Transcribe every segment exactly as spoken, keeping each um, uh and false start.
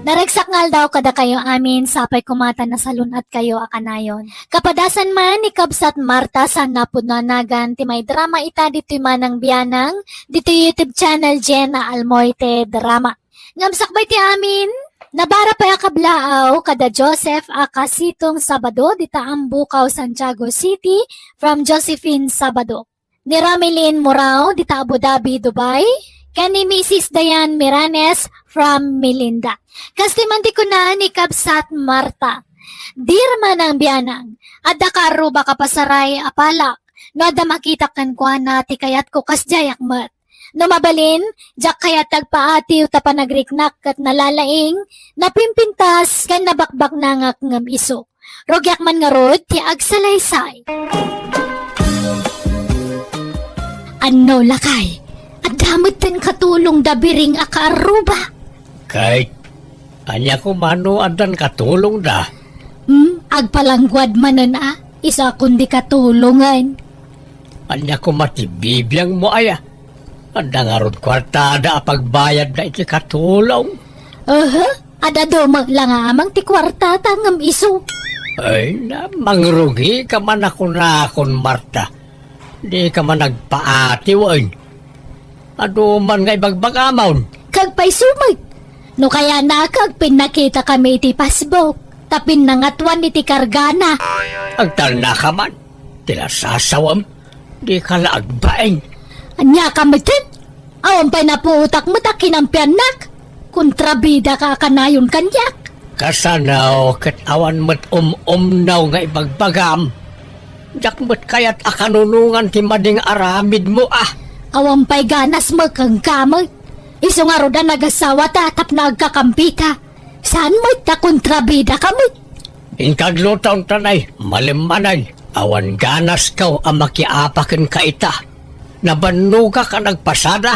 Naragsak nga aldaw kadakayo amin, sapay koma ta nasalun-atkayo a kanayon. Kapadasan man ni Kabsat Marta, saan napudno a nagan ti maidrama ita ditoy Manang Bianang, ditoy YouTube channel Jenna Almoite Drama. Ngem sakbay ti amin, nabara pay a kablaaw kada Joseph a Kasitong Sabado dita Ambukaw, Santiago City, from Josephine Sabado. Ni Ramilin Murao dita Abu Dhabi, Dubai, ken ni Missus Diane Miranes from Melinda. Kastoy man ti kuna ni Kabsat Marta, "Dear Manang Bianang, adda kaarruba ka pasaray a palak, no adda makitak kenkuana ti kayatko kasdiayak met. No mabalin, diak kayat ti agpaatiw ta panagriknak ket nalalaing, napimpintas, ken nabakbaknangak ngem isu. Rugiak man ngarud ti agsalaysay." Anno, lakay, adda metten katulongda Biring a kaarruba? Kay, ania koma no addan katulongda? Hmm, agpalangguad manen a, isu a kundi katulongen. Ania koma ti bibiangmo aya? Adda ngarud kuartada a pagbayadda iti katulong? Aha, adda dumo la nga amang ti kuartata ngem isu. Ay na, mangrugika man a kunakon, Marta. Dika man agpaatiwen. Adu man nga ibagbagamon. Kagpayso met. No kaya na kagpinnakita kami iti Facebook, ta pinnangatuan iti kargana. Agtalna ka man. Ti nasasawam. Dika la agbain. Ania ka metten? Awan pay napuotak met a kinampiannak. Kontrabida ka a kanayon kaniak. Kasano ket awan met um-umnaw nga ibagbagam? Diak met kayat a kanunongan ti madi nga aramidmo a. Awan pay ganas met kenka met. Isu ngarud a nagasawata tapno agkakampita. Saan met ta kontrabida ka met? Inka agluto, tanay, malimmanan. Awan ganasko a makiapa kenka ita. Nabannogak a nagpasada.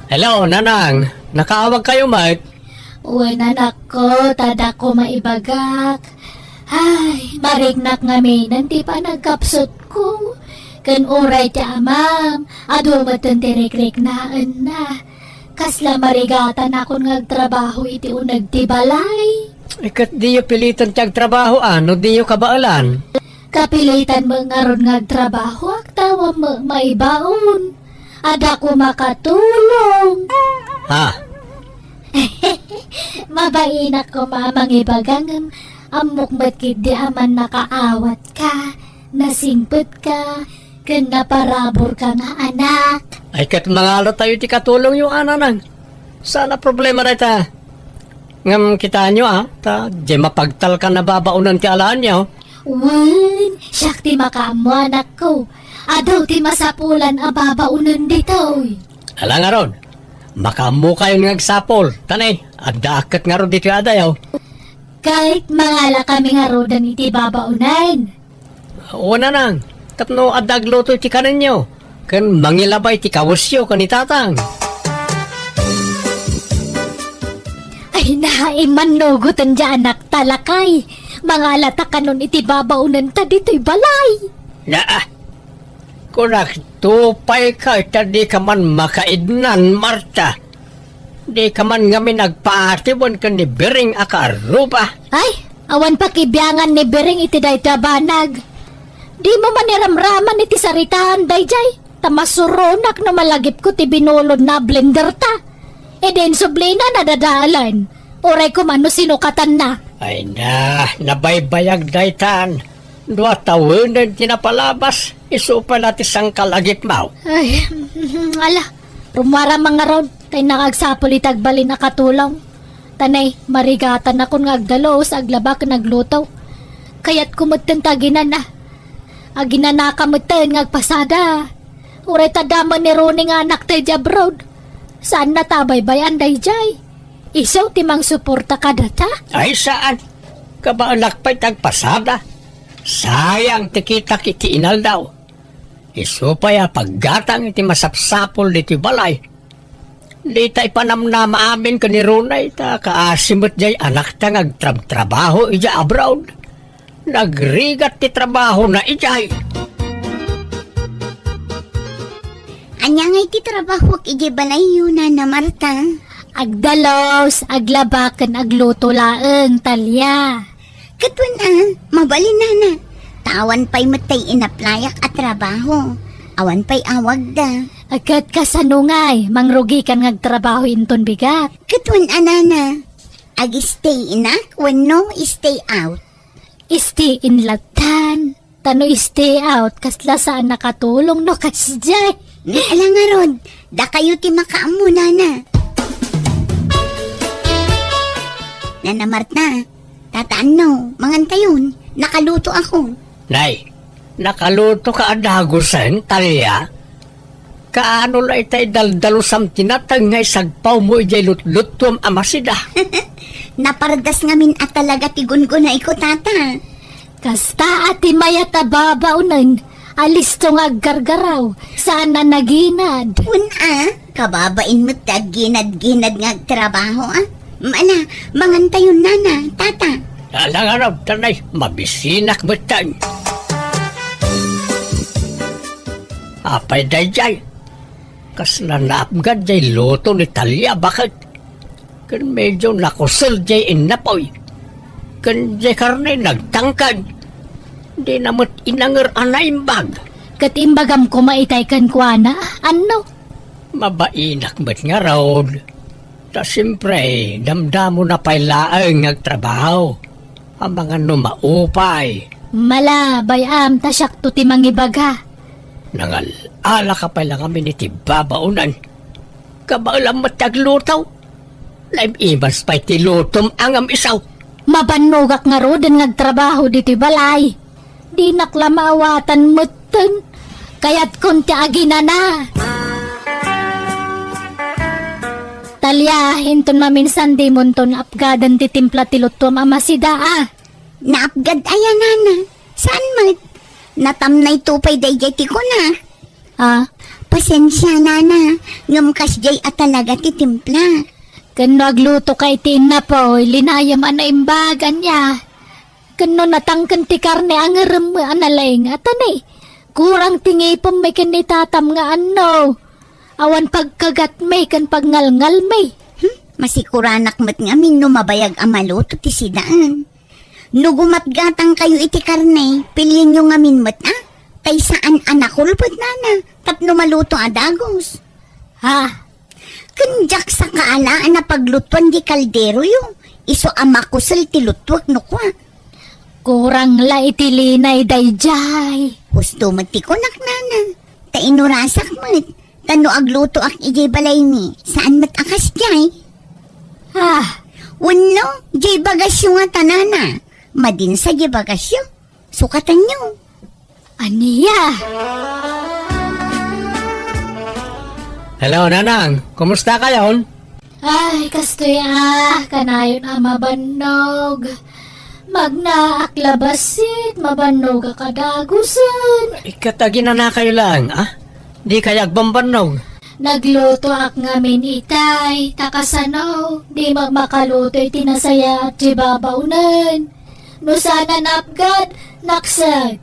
Hello, Nanang. Nakaawagkayo met? Wen, anakko, ta adda koma ibagak. Ay, mariknak ngaminen ti panagkapsutko. Ken uray ti amam, adu metten ti rikriknaenna. Kasla marigatanakon nga agtrabaho iti uneg ti balay. Eh, ket diyo pilitan ti agtrabaho, a, no diyo kabaelan? Kapilitan met ngarud nga agtrabahoak, ta awan met maibaon. Adda koma katulong. Ha? Mabainak koma a mangibaga ngem ammok met ketdi a mannakaawatka, nasingpetka, ken naparaburka nga anak. Ay, ket mangalatayo ti katulongyo, Nanang. Saan a problema dayta. Ngem kitaenyo, a, ta diay mapagtalkan a babaonen ti alaenyo. Wen, siak ti makaammo, anakko. Adu ti masapulan a babaonen ditoy. Ala ngarud, makaammokayon nga agsapul. Tanay, addaak ket ngarud ditoy adayo. Ket mangalakami ngaruden iti babaonen. Wen, Nanang, tapno adda agluto iti kanenyo, ken mangilabay ti kawesyo ken ni Tatang. Ay, naimmannugoten diay anakta, lakay. Mangalata kanon iti babaonenta ditoy balay. Naa, kunak, tupayka, ta dika man makaidnan, Marta. Dika man ngamin agpaatiwen ken ni Biring a kaarruba. Ay, awan pakibiangan ni Biring iti daytoy a banag. Dimo man iramraman iti saritaan daydiay, ta masuronak no malagipko ti binulodna a blenderta. Idi insublina, nadadalan. Uray koma no sinukatanna. Ay na, nabaybayag daytan. Dua tawenen ti napalabas, isu pay la ti sangkalagipmaw. Ay, ala, rummuaram man ngarud, ta innak agsapul iti agbalin a katulong. Tanay, marigatanakon nga agdalus, aglaba ken agluto. Kayatko metten ta aginana. Aginanaka metten nga agpasada. Uray ta adda met ni Ronnie nga anakta idiay abroad. Saanna ta abaybay-an daydiay. Isu ti mangsuporta kadata? Ay, saan. Kabaelak pay ti agpasada. Sayang ti kitak iti inaldaw. Isu pay a paggatang iti masapsapul ditoy balay. Dita ipanamnama amin ken ni Ronnie, ta kaasi met diay anakta nga agtrabtrabaho idiay abroad. Nagrigat ti trabahona idiay. Ania ngay ti trabahoak idiay balayyo, Nana Marta? Agdalos, aglaba, ken agluto laeng, Talia. Ket wen a, mabalin, Nana. Ta awan pay met tay inaplayak a trabaho. Awan pay awagda. Ket kasano ngay, mangrugikan nga agtrabaho inton bigat? Ket wen a, Nana. Ag-stay inak wenno stay out? Stay in lattan. Ta no stay out, kasla saan nakatulong no kasdiay. Ni ala ngarud, dakayo ti makaammo, Nana. Nana Marta, Tata Anno, mangantayon, nakaluto ako. Nay, nakaluto ka a dagusen, Talia? Kaano la itay daldalosam ti nateng nga isagpawmo idiay lutluttuam a masida? Napardas ngamin a talaga ti gungunayko, Tata. Kasta a ti mayat a babaonen a listo nga aggargaraw, saan a naginad. Wen a, kababain met ti agginad-ginad nga agtrabaho, a. Ala, mangantayon, Nana, Tata. Ala ngarud, tanay, mabisinak metten. Apay daydiay? Kasla naapgad jay luto ni Talia, baket? Ken medyo nakusel jay innapoy. Ken jay karne nagtangkad. Dina met inanger a naimbag. Ket imbagam koma itay kenkuana, Anno? Mabainak met ngarud. Ta siempre, damdamona pay laeng nga agtrabaho. Amangan no maupay. Mala, bay-am, ta siakto ti mangibaga. Nangal-alaka pay la ngamin iti babaonen. Kabaelam met ti agluto. Naim-imas pay ti lutom a ngem isu. Mabannogak ngaruden nga agtrabaho ditoy balay. Dinak la maawatan metten. Kayatkon ti aginana. Talia, inton maminsan dimonton apgaden ti timpla ti luttuam a masida, a. Naapgad aya, Nana? Saan met? Natamnayto pay daydiay ti kuna. A? Pasensia, Nana, ngem kasdiay a talaga ti timpla. Ken no aglutoka iti innapoy, linayem a naimbag, ania? Ken no natangken ti karne, angerem a nalaing, a tani? Kurang ti ngipem ken ni tatam nga anno. Awan pagkagatmi ken pagngalngalmi. Hmm, masikuranak met ngamin no mabayag a maluto ti sidaen. No gumatgatangkayo iti karne, pilienyo ngamin met, a? Tay saan a nakulpet, Nana, tapno maluto a dagus. Ha? Ken diak sakaala a napaglutuan di kalderoyo, isu a makusel ti lutuek no kua. Kurang la iti linay daydiay. Husto met ti kunak, Nana. Ta inurasak met, ta no aglutoak idiay balaymi, saan met a kasdiay. Ah. Wenno, diay bagasyo ngata, Nana. Madinsa diay bagasyo. Sukatanyo. Ania? Hello, Nanang. Kumusta kayon? Ay, kastoy a, kanayon a mabannog. Magnaak la bassit, mabannogak a dagusen. Ket aginanakayo laeng, a? Dikay agbambannog. Naglutoak ngamin itay, ta kasano, di met makaluto iti nasayaat ti babaonen. No saan a naapgad, naksek.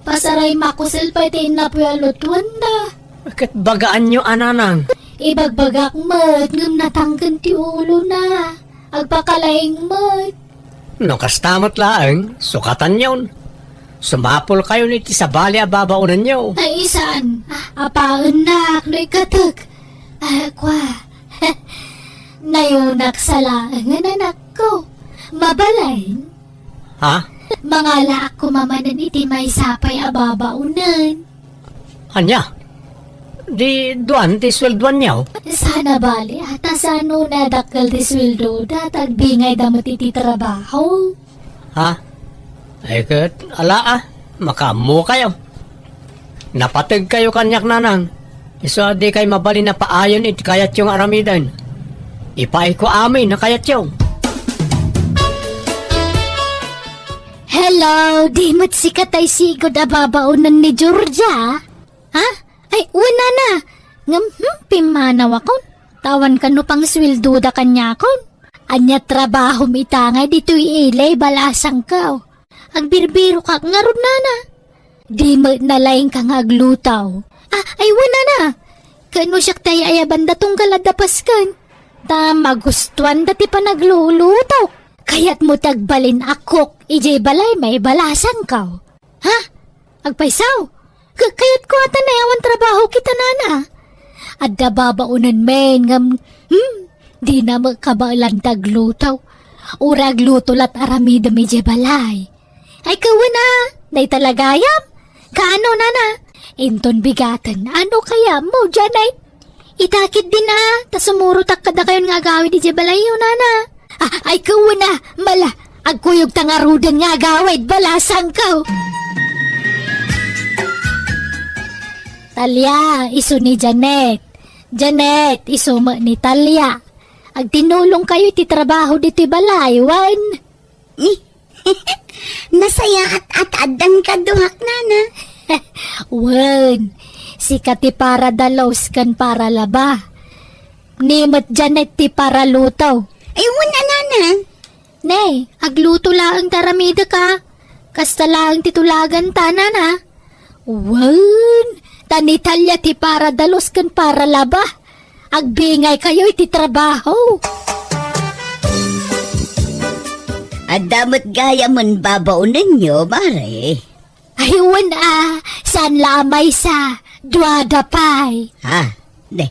Pasaray makusel pay ti innapoy a lutuenda. Ket bagaanyo a, Nanang. Ibagbagak met, ngem natangken ti ulona. Agpakalaing met. No kasta met laeng, sukatanyon. Sumapulkayon iti sabali a babaonenyo. Ay, saan? Apaennak no ikatek. Ah, kua. Nayunak sa laengen, anakko. Mabalin? Ha? Mangalaak koma manen iti maysa pay a babaonen. Ania? Di duan ti sueldoanyo? Saan a bali, a, ta saan no nadakkel ti sueldoda, ta agbingayda met iti trabaho. Ha? Ay ket, ala a, makaammokayo. Napategkayo kaniak, Nanang. Isu a dikay mabalin a paayen iti kayatyo nga aramiden. Ipaayko amin a kayatyo. Hello, di met sika tay sigud a babaonen ni Georgia? Ha? Ay, wen, Nana. Ngem, hmm, pimmanawakon. Ta awan kano pangsueldoda kaniakon. Ania trabahom ita nga ditoy ili, balasangko. Agbirbirokak ngarud, Nana. Di met nalaingka nga agluto. Ah, ay, wen, Nana. Ken no siak ti ay-ayabanda tunggal adda pasken, ta magustuanda ti panagluluto. Kayatmo ti agbalin a cook idiay balay, maibalasangko. Ha? Agpayso? Ka-, kayatko a ta nayawan trabaho kita, nana. Adda babaonenmi ngem, hmm, dina met kabaelan ti agluto. Uray agluto la't aramidem idiay balay. Ay, kawen a, dayta la gayam. Kaano, nana? Inton bigaten, ano kaya mo, Janet? Ita ketdin a, ta sumurotak kadakayon nga agawid idiay balayyo, nana. Ah, ay, kawen a, mala, agkuyogta ngaruden nga agawid, balasangko. Talia, isu ni Janet. Janet, isu met ni Talia. Agtinulongkayo iti trabaho ditoy balay, wen? Nasayaat a ta addan kaduak, nana. Wen, sika ti paradalos ken paralaba. Ni met Janet ti paraluto. Ay, wen a, nana. Ne, agluto laeng ti aramidek a. Kasta laeng ti tulaganta, nana. Wen, ta ni Talia ti paradalos ken paralaba. Agbingaykayo iti trabaho. Adda met gayamen babaonenyo, mare. Ay, wen a, saan la a maysa, duada pay. Ha? Ne.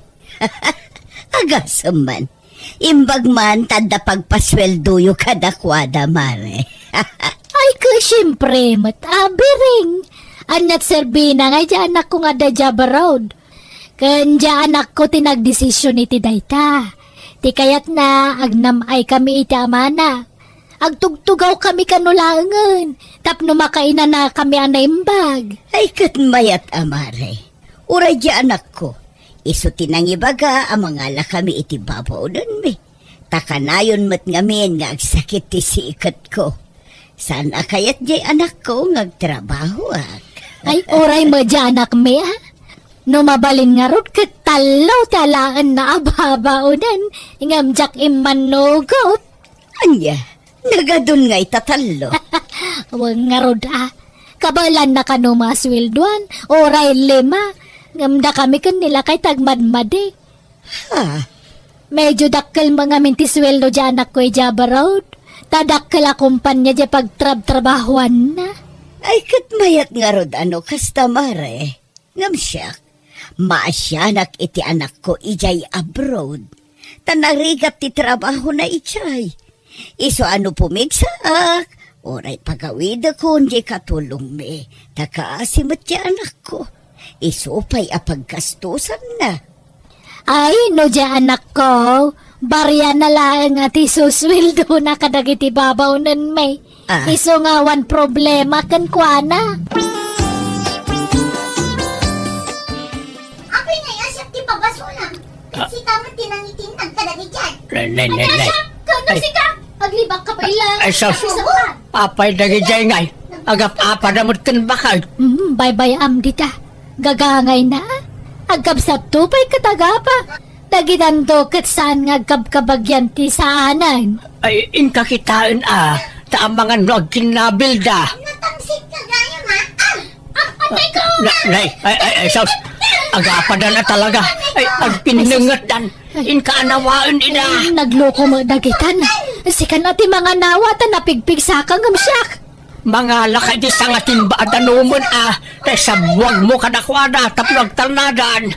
Agasem man. Imbag man ta adda pagpasueldoyo kadakuada, mare. Ay, ket siempre met a, biring. Aniat serbina nga idiay anakko nga adda idiay abroad. Ken idiay anakko ti nagdesisyon iti dayta. Ti kayatna, agnam-aykami iti amana. Agtugtugawkami kano laengen tapno makainanakami a naimbag. Ay, ket mayat a, mare. Uray idiay anakko, isu ti nangibaga a mangalakami iti babaonenmi. Ta kanayon met ngamin nga agsakit ti siketko. Saan a kayat idiay anakko nga agtrabahoak. Ay, uray met idiay anakmi, a. No mabalin ngarud ket tallo ti alaenna a babaonen, ngem diak immannugot. Ania, nagadun ngay ta tallo? Wen ngarud a. Kabaelanna kano masueldoan, uray lima. Ngem dakami ken ni lakay ti agmadmadi. Ha? Medyo dakkel met ngamin ti sueldo diay anakko idiay abroad. Ta dakkel a kompania diay pagtrabtrabahoanna. Ay, ket mayat ngarud a no kasta, mare. Ngem siak, maasianak iti anakko idiay abroad. Ta narigat ti trabahona idiay. Isu a no pumigsaak, uray pagawidekon diay katulongmi, ta kaasi met ti anakko. Isu pay a paggastosanna. Ay, no diay anakko, bariana laeng a ti susueldona kadagiti babaonenmi. Ah. Isu nga awan problema kenkuana. Apay nga, siak ti pabasol. Ah. Sika met ti nangitinnag kadagiti. Nay, nay, nay, nay. Ania, siak? Kano sika? Aglibakka pay la. Ay, sus. Apay dagiti ngay? Agap-apada met ken bakay. Hmm, baybay-am dita. Gagangayna. Agkabsatto pay ket agapa. Dagidanto ket saan nga agkabkabagian ti saanen. Ay, inka kitaen a, ta amangan no agkinnabilda. Natangsit ka gayam, a? Ah, ah, atay ko! Na, nay, ay, ay, ay, sus. Agapadan a talaga. Ay, agpinnengetdan. Inka anawaen ida. Ay, nagloko met dagitan. Sikan a ti manganawa ta napigpigsaka ngem siak. Mangalaka iti sangatimba a danumen a, ta isabbuagmo kadakuada tapno agtalnadan.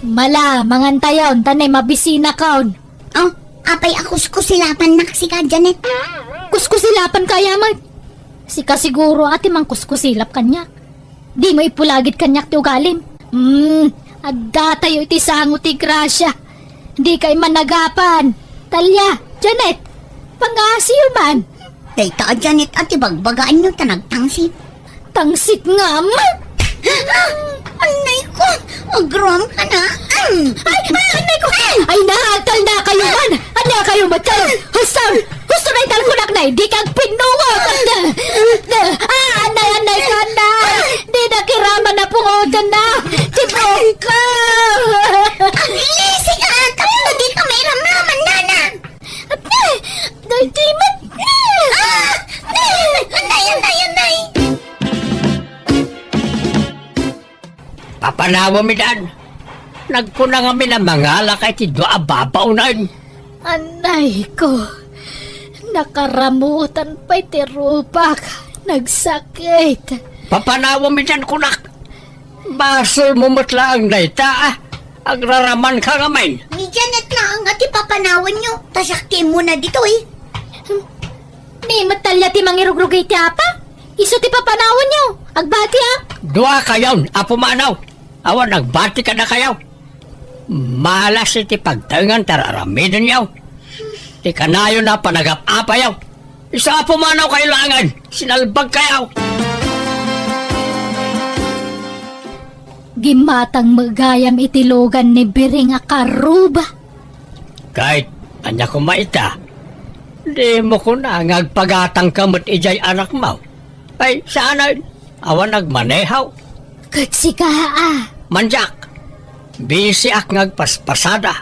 Mala, mangantayon, ta nay mabisinakon. Oh, apay a kuskusilapannak sika, Janet? Kuskusilapan kaya met? Sika siguro a ti mangkuskusilap kaniak. Dimo ipulagid kaniak ti ugalim. Hmm, addatayo iti sango ti grasia. Dikay managapan. Talia, Janet, pangasiyo man. Dayta a Janet a ti bagbagaanyo ta nagtangsit. Tangsit ngem? Ah, annay ko, agroam ka na. Ay, ay, annay ko. Ay, naatal na kayo man. Ania kayo met kayo? Husto! Husto na italkunak na, di kag pinuwa! Ah, anay, anay ka na! Di na kiraman na pungotan na! Tibok ka! Aglisi ka! Tapno di ka mairamraman, nana! Ate! Daytoy met! Ah! Anay, anay, anay! Papanawem idan. Nagkuna ngamin a mangalaka iti dua a babaonen. Anay ko, nakaramutan pay ti rupak. Nagsakit. Papanawem idan kunak. Basolmo met laeng dayta, ah. Agraramanka ngamin. Ni Janet laeng a ti papanawenyo, ta siak ti immuna ditoy. Ni met talya ti mangirugrugay ti apa? Isu ti papanawenyo. Agbatiak. Dua kayon a pumanaw. Awan agbati kadakayo. Malas iti pagtaengan ti ar-aramidenyo. Ti kanayon a panagap-apayo. Isu a pumanaw kayo laengen. Sinalbag kayo. Gimmatang met gayam iti lugan ni Biring a karuba. Ket ania koma ita? Dimo kuna nga agpagatangka met idiay anakmo? Ay, saanen. Awan agmaneho. Ket sika, a? Mandiak. Bisiak nga agpaspasada.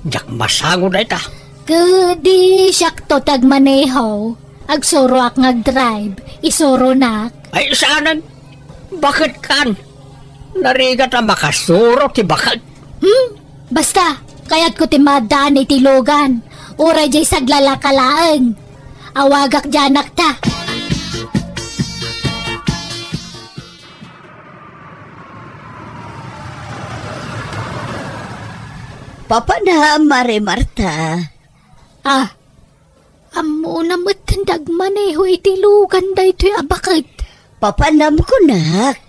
Diak masango dayta. Ket di siakto ti agmaneho. Agsuroak nga agdrive. Isuronak. Ay, saanen. Baket kan. Narigat a makasuro ti baket. Hmm? Basta, kayatko ti maaddaan iti lugan. Uray diay saglalaka laeng. Awagak diay anakta. Papanam, Mare Marta. Ah, ammona met ti agmaneho iti lugan daytoy a baket. Papanam kunak.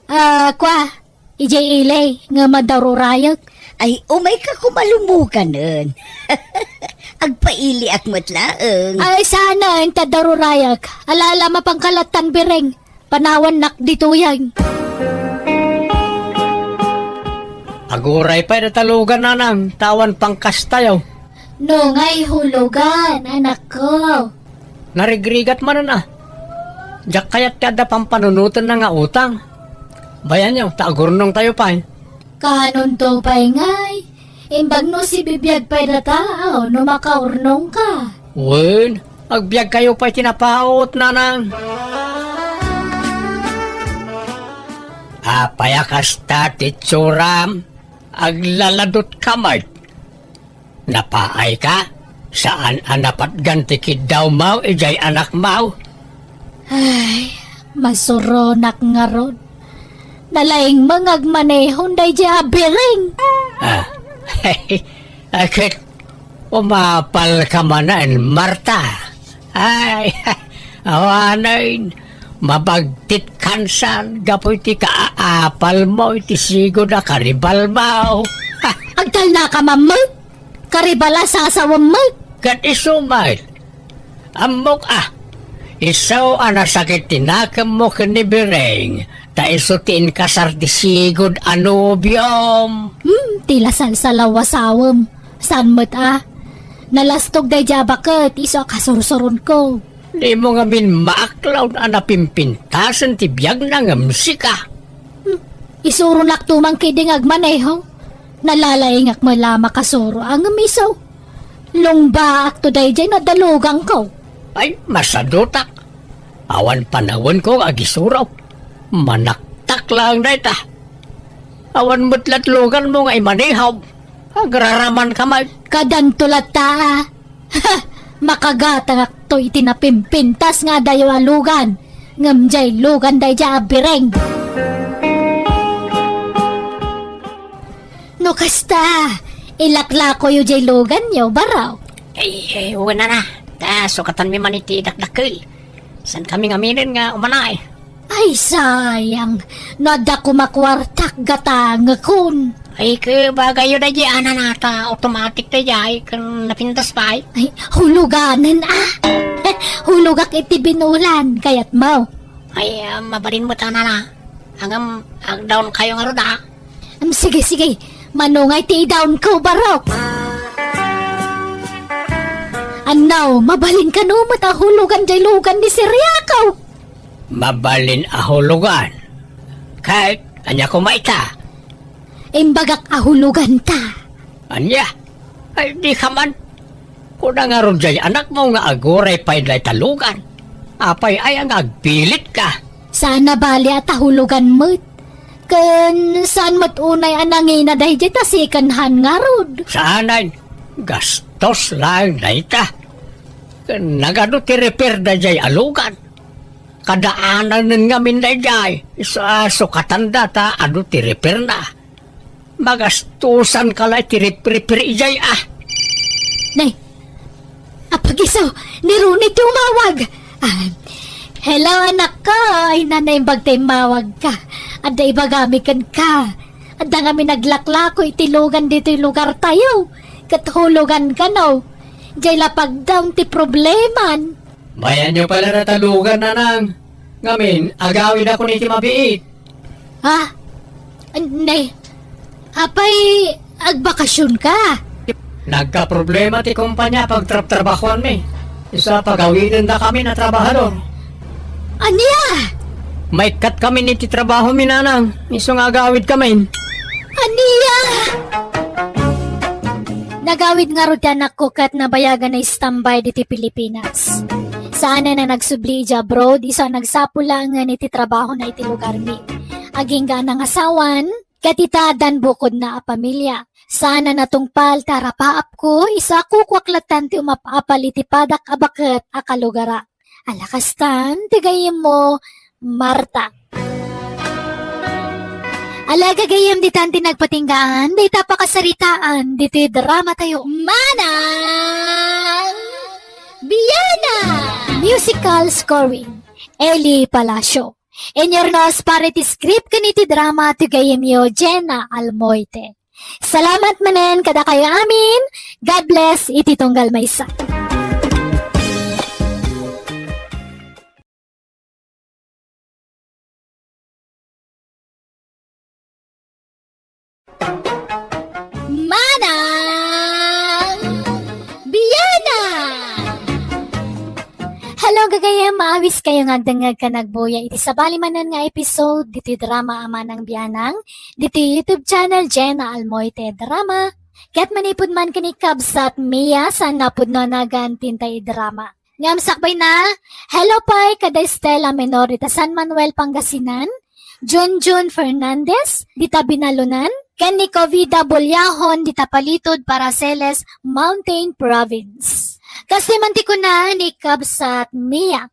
Ah, kua, idiay ili, ngem adda rurayek. Ay, umayka koma lumuganen. Agpailiak met laeng. Ay, saanen, ta adda rurayek. Ala, ala, mapanka lattan, Biring. Panawannak ditoyen. Aguray pay dayta lugan, nanang, ta awan pangkastayo. Nungay hulugan, anakko. Narigrigat manen, a. Diak kayat ti adda pampanunotenna nga utang. Bayanyo, ta agurnongtayo pay. Kanonto pay ngay? Imbag no sibibiag pay data, no makaurnongka. Wen, agbiagkayo pay ti napaut, nanang. Apay a kasta ti itsuram? Aglaladutka met. Napaayka? Saan a napatgan ti kiddawmo idiay anakmo? Ay, masuronak ngarud. Nalaing nga agmanehon daydiay a Biring. Ah, ay, ket umapalka manen, Marta. Ay, awanen, mabagtit kansan gapu iti kaapalmo iti sigud a karibalmo. Agtalnaka man met, karibal a sasawem met. Ket isu met, ammok a, isu a nasakit ti nakemmo ken ni Biring, ta isu ti inkasar ti sigud a nobiom. Hmm, ti la salsalaw a sawem. Saan met a? Nalastog daydiay a baket, isu a kasursuronko. Dimo ngamin maaklawda a napimpintasen ti biagna ngem sika. Hmm, isuronakto man ketdi nga agmaneho. Nalalaingak met la a makasuro a ngem isu. Lungbaakto daydiay no adda luganko. Ay, masadutak. Awan panawenko nga agisuro. Manaktak laeng dayta. Awan met lat luganmo nga imaneho. Agraramanka met. Kadanto latta, a. Makagatangakto iti napimpintas nga adayo a lugan, ngem diay lugan daydiay a Biring. No kasta, ilaklakoyo diay luganyo, barok. Ay, ay, wen a. Ta, sukatanmi man iti dakdakkel. Saan kami ngaminen nga umanaay? Ay, sayang. No adda koma kuartak, gatangekon. Ay, ke, bagayyo daydiay, a, nanang, ta automatic daydiay, ken napintas pay. Ay, huluganen, a. Hulogak iti binulan, kayatmo? Ay, a, mabalin met a, nanang. Ngem, agdawnkayo ngarud, a. Em, sige, sige. Mano ngay ti idawnko, barok? Annaw, mabalin kano met a hulugan diay lugan ni Siriakaw? Mabalin a hulugan? Ket ania koma ita? Imbagak a huloganta. Ania? Ay, dika man. Kuna ngarud diay anakmo nga aguray pay dayta lugan. Apay aya nga agpilitka? Saan a bali a ta hulogan met. Ken saan met unay a nangina daydiay ta second hand ngarud? Saanen, gastos laeng dayta. Ken nagadu ti repair daydiay a lugan. Kadaananen ngamin daydiay, isu a sukatanda ta adu ti repairna. Magastosanka la iti rep-, repair idiay, a. Nay, Apagiso, ni Rooney ti umawag. Ah, hello, anakko. Ay, nanay, imbag ta immawagka. Adda ibagami kenka. Adda ngamin naglaklako iti lugan ditoy lugartayo. Ket hulugan kano. Jay lapagdaw ti probleman. Bayanyo pay la dayta lugan, nanang. Ngamin, agawidakon iti mabiit. Ha? Nay, apay agbakasionka? Nagkaproblema ti kompania a pagtrabtrabahoanmi. Isu a pagawidendakami a trabahador. Ania? Maikkatkamin iti trabahomi, nanang. Isu nga agawidkamin. Ania? Nagawid ngarud ti anakko ket nabayagan a standby ditoy Pilipinas. Saanen a nagsubli idiay abroad, isu a nagsapul laengen iti trabahona iti lugarmi. Agingga a nangasawan, ket ita addan bukodna a pamilia. Saan a natungpal ta rapaapko, isu a kukuak latta ti umap-apal iti padak a baket a kalugara. Ala kastan ti gayyemmo, Marta. Ala gagayyem, ditan ti nagpatinggaan dayta a pakasaritaan ditoy dramatayo, Manang Biana! Musical scoring, Eli Palacio. Inyurnos para iti script ken iti drama ti gayyemyo, Jenna Almoite. Salamat manen kadakayo amin. God bless iti tunggal maysa. Manang Biana! Hello, gagayyem, maawiskayo nga agdengngeg ken agbuya iti sabali manen nga episode ditoy drama a Manang Bianang, ditoy YouTube channel Jenna Almoite Drama. Ket manipud man ken ni kabsat Mia, saan nga pudno a nagan ti intay drama. Ngem sakbayna, hello pay kada Estela Menor dita San Manuel, Pangasinan, Junjun Fernandez dita Binalunan, ken ni Covida Bullahon dita Palitud, Paraceles, Mountain Province. Kastoy man ti kuna ni kabsat Mia,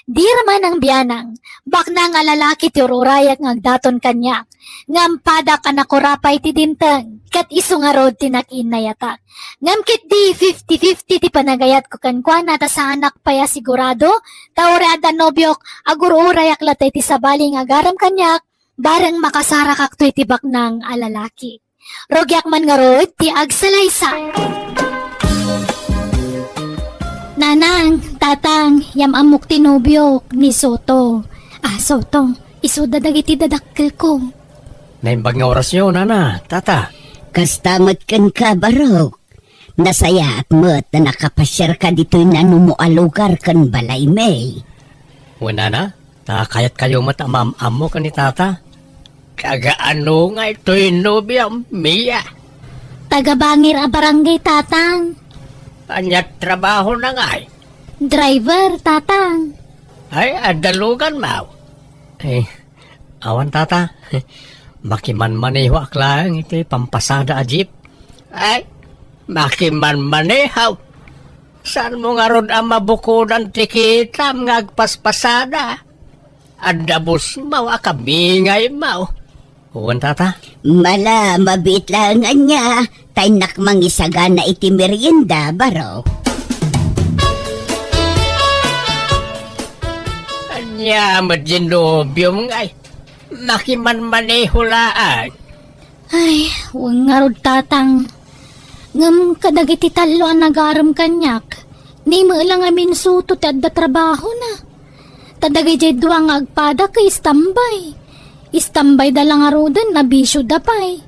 "Dira Manang Bianang, baknang a lalaki ti ur-urayak nga agdaton kaniak, ngem padak a nakurapay ti dimteng, ket isu ngarud ti nakiinnayatak. Ngem ketdi fifty fifty ti panagayatko kenkuana ta saanak pay a sigurado, ta uray adda nobiok, agur-urayak latta iti sabali nga agarem kaniak, bareng makasarakakto iti baknang a lalaki. Rugiak man ngarud ti agsalaysay." Nanang, tatang, yam-ammok ti nobiok, ni Soto. Ah, Soto, isuda dagiti dadakkelko. Naimbag nga orasyo, nana, tata. Kasta met kenka, barok. Nasayaat met a nakapasiarka ditoy nanumo a lugar ken balaymi. Wen, nana, ta kayatkayo met a maam-ammo ken ni tata. Taga ano ngay toy nobiam, Mia? Taga Bangir a barangay, tatang. Ania trabahona ngay? Driver, tatang. Ay, adda luganmo? Eh, awan, tata. Makimanmanehoak laeng iti pampasada a jeep. Ay, makimanmaneho. Saanmo ngarud a mabukodan ti kitam nga agpaspasada? Adda busmaw a kabingaymaw. Wen, tata. Mala, mabiit laeng ania, ta innak mangisagana iti merienda, barok. Ania met diay nobiom ngay? Makimanmaneho laeng. Ay, wen ngarud, tatang. Ngem kadagiti tallo a nagarem kaniak, ni met la ngamin Soto ti adda trabahona. Ta dagidiay dua nga agpadak, istambay. Istambayda la ngaruden, nabisioda pay.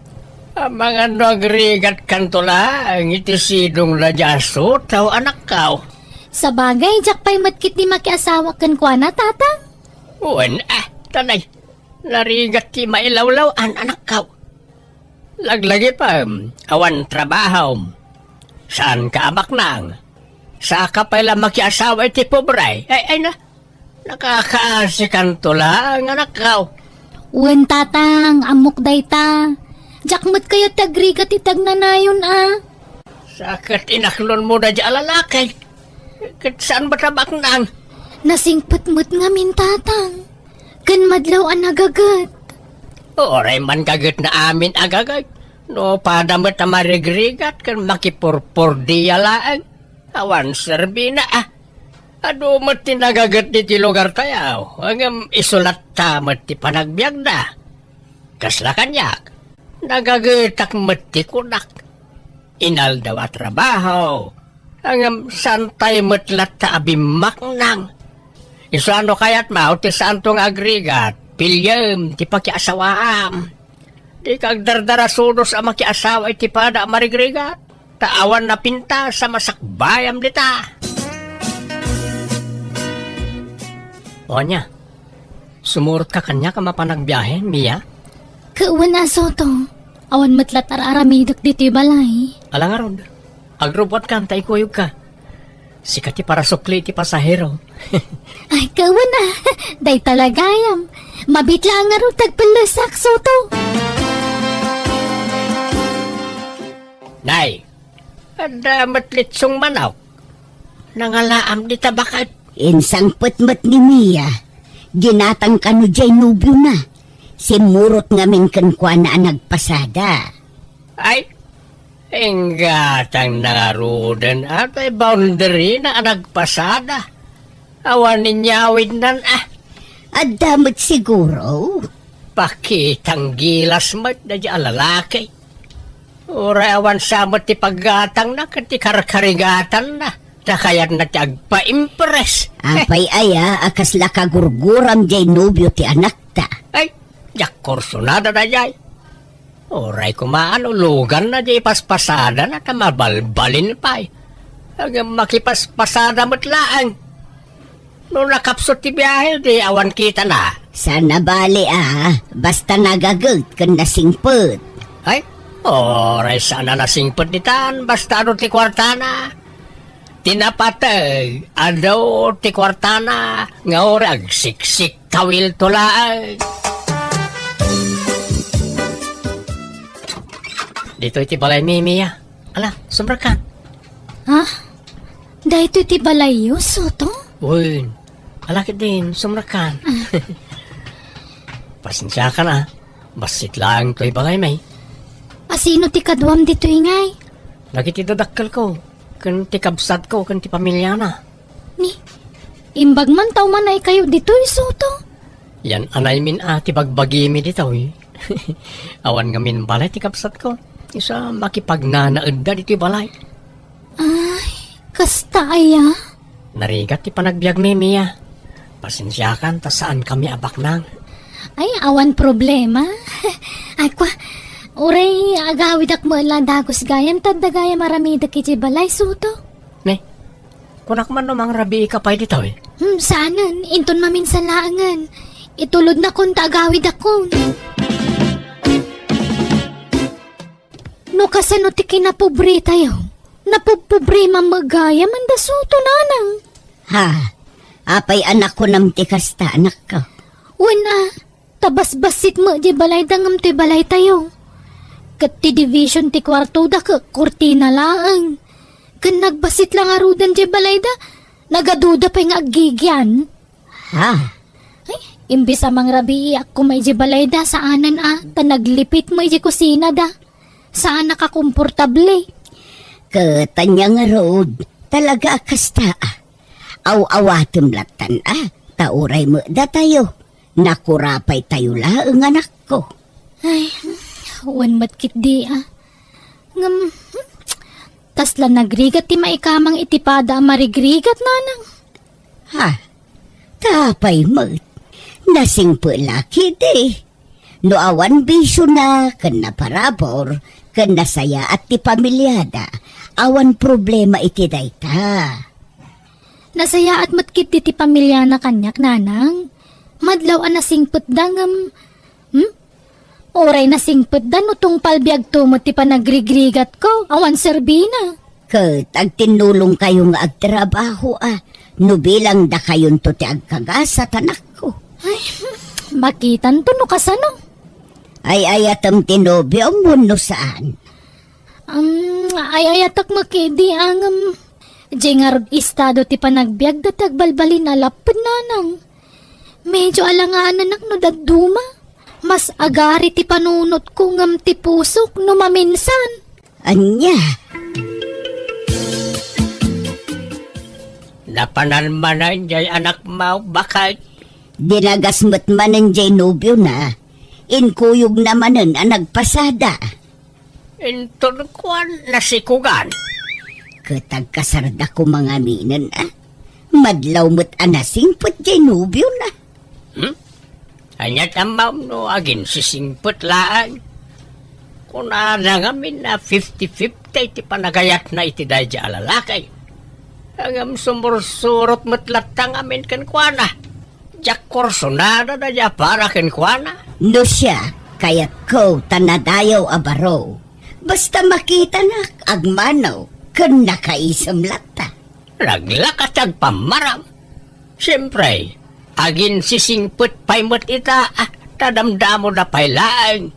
Amangan no agrigatkanto laeng iti sidongna diay a Soto, anakko. Sabagay, diak pay met ketdi makiasawa kenkuana, tatang. Wen, ah, tanay. Narigat ti mailawlaw-an, anakko. Laglagipem, awan trabahom. Saanka a baknang. Saanka pay la makiasawa iti pobre. Ay, ay na. Nakakaasikanto laeng, anakko. Wen, tatang, ammok dayta. Diak met kayat ti agrigat iti agnanayon a. Sa ket inaklonmo daydiay a lalaki. Ket saan met a baknang? Nasingpet met ngamin, tatang. Ken madlaw a nagaget. Uray man gagetna amin a gaget. No pada met a marigrigat ken makipurpordia laeng. Awan serbina a. Adu met ti nagaget ditoy lugartayo, ngem isu latta met ti panagbiagda. Kasla kaniak, nagagetak met ti kunak. Inaldaw a trabaho, ngem saantay met latta a bimmaknang. Isu a no kayatmo ti saanto nga agrigat, piliem ti pakiasawaam. Dika agdardarasudos a makiasawa iti pada a marigrigat, ta awan napintas a masakbayam dita. O ania, sumurotka kaniak a mapan agbiahe, Mia? Ket wen a, Soto, awan met latta ar-aramidek ditoy balay. Ala ngarud, agrubbuatkan ta ikuyogka. Sika ti parasukli iti pasahero. Ay, kawan a. Dayta la gayam. Mabiit laeng ngarud ti agpellesak, Soto. Nay, adda met litsong manok. Nangalaam dita baket. Insangpet met ni Mia. Ginatang kano diay nobiona. Simmurot ngamin kenkuana a nagpasada. Ay, inggatangna ngaruden, apay boundary na a nagpasada. Awan inyawidnan a. Adda met siguro. Pakitang gilas met daydiay a lalaki. Uray awan sa met ti paggatangna ken ti karkarigatanna. Ta kayatna ti agpaimpress. Apay aya a kasla kagurguram diay nobio ti anakta? Ay, diak kursunada daydiay. Uray koma a no luganna diay ipaspasadana ta mabalbalin pay. Ngem makipaspasada met laeng. No nakapsut ti biahe, di awan kitana. Saan a bali a, basta nagaget ken nasingpet. Ay, uray saan a nasingpet ditan, basta adu ti kuartana. Ti napateg, adu ti kuartana, nga uray agsiksikkawilto laeng. Ditoy ti balaymi, Mia. Ala, sumrekkan. Ha? Daytoy ti balayyo, Soto? Wen. Ala ketdin, sumrekkan. Pasensiakan a. Bassit laeng toy balaymi. A sino ti kaduam ditoy, ngay? Dagiti dadakkelko, ken ti kabsatko, ken ti pamiliana. Ni, imbag man ta umanaykayo ditoy, Soto? Yan anaymin a ti bagbagimi ditoy. Awan ngamin balay ti kabsatko. Isu a makipagnanaedda ditoy balay. Ay, kasta aya? Narigat ti panagbiagmi, Mia. Pasensiakan ta saankami a baknang. Ay, awan problema. Ay, kwa, uray agawidak met la dagus gayam, ta adda gayam aramidek idiay balay, Soto. Ne, kunak man no mangrabiika pay ditoy. Hmm, saanen, inton maminsan laengen. Itulodnakon ta agawidakon. No kasano ti kinapobretayo? Napupobreman met gayam, Manda Soto, nanang. Ha? Apay a nakunam ti kasta, anakko? Wen a, ta basbassit met diay balayda ngem toy balaytayo. Ket ti division ti kuartoda ket kurtina laeng. Ken nagbassit la ngaruden diay balayda, nagaduda pay nga aggigian. Ha? Ay, imbes a mangrabiiak koma idiay balayda, saanen a, ta naglipit met idiay kusinada. Saan a kakomportable. Ket ania ngarud, talaga a kasta a. Aw-awatem lattan a, ta uray met datayo, nakurapaytayo laeng, anakko. Ay, wen met ketdi a. Ngem, kasla nagrigat ti maikamang iti pada a marigrigat, nanang. Ha? Ta apay met? Nasingpet la ketdi. No awan bisiona ken naparabur ken nasayaat ti pamiliada, awan problema iti dayta. Nasayaat met ketdi ti pamiliana kaniak, nanang. Madlaw a nasingpetda ngem, hmm? Uray nasingpetda no tungpal biagto met ti panagrigrigatayo, awan serbina. Ket agtinnulongkayo nga agtrabaho a, no bilang dakayonto ti agkagasat, anakko. Ay, Makitanto no kasano. Ay-ayatem ti nobiom wenno saan? Um, ay-ayatek met ketdi, ngem diay ngarud estado ti panagbiagda ti agbalbalin a lapped, nanang. Medyo alangaananak no dadduma. Mas agari ti panunotko ngem ti pusok no maminsan. Ania? Napanan manen jay anakmo, baket? Dinagas met manen jay nobiona. Inkuyogna manen a nagpasada. Inton kuan nasikugan. Ket agkasarda koma ngaminen, a? Madlaw met a nasingpet jay nobiona. Hmm? Ania ti ammom no aginsisingpet laeng? Kunana ngamin a fifty fifty ti panagayatna iti daydi a lalaki. Ngem sumursurot met latta ngamin kenkuana. Diak kursunada daydi a para kenkuana. No siak, kayatko ta nadayaw a baro. Basta makitanak, agmano, ken nakaisem latta. Naglaka ti agpammaram. Siempre, aginsisingpet pay met ita, a, ta damdamoda pay laeng.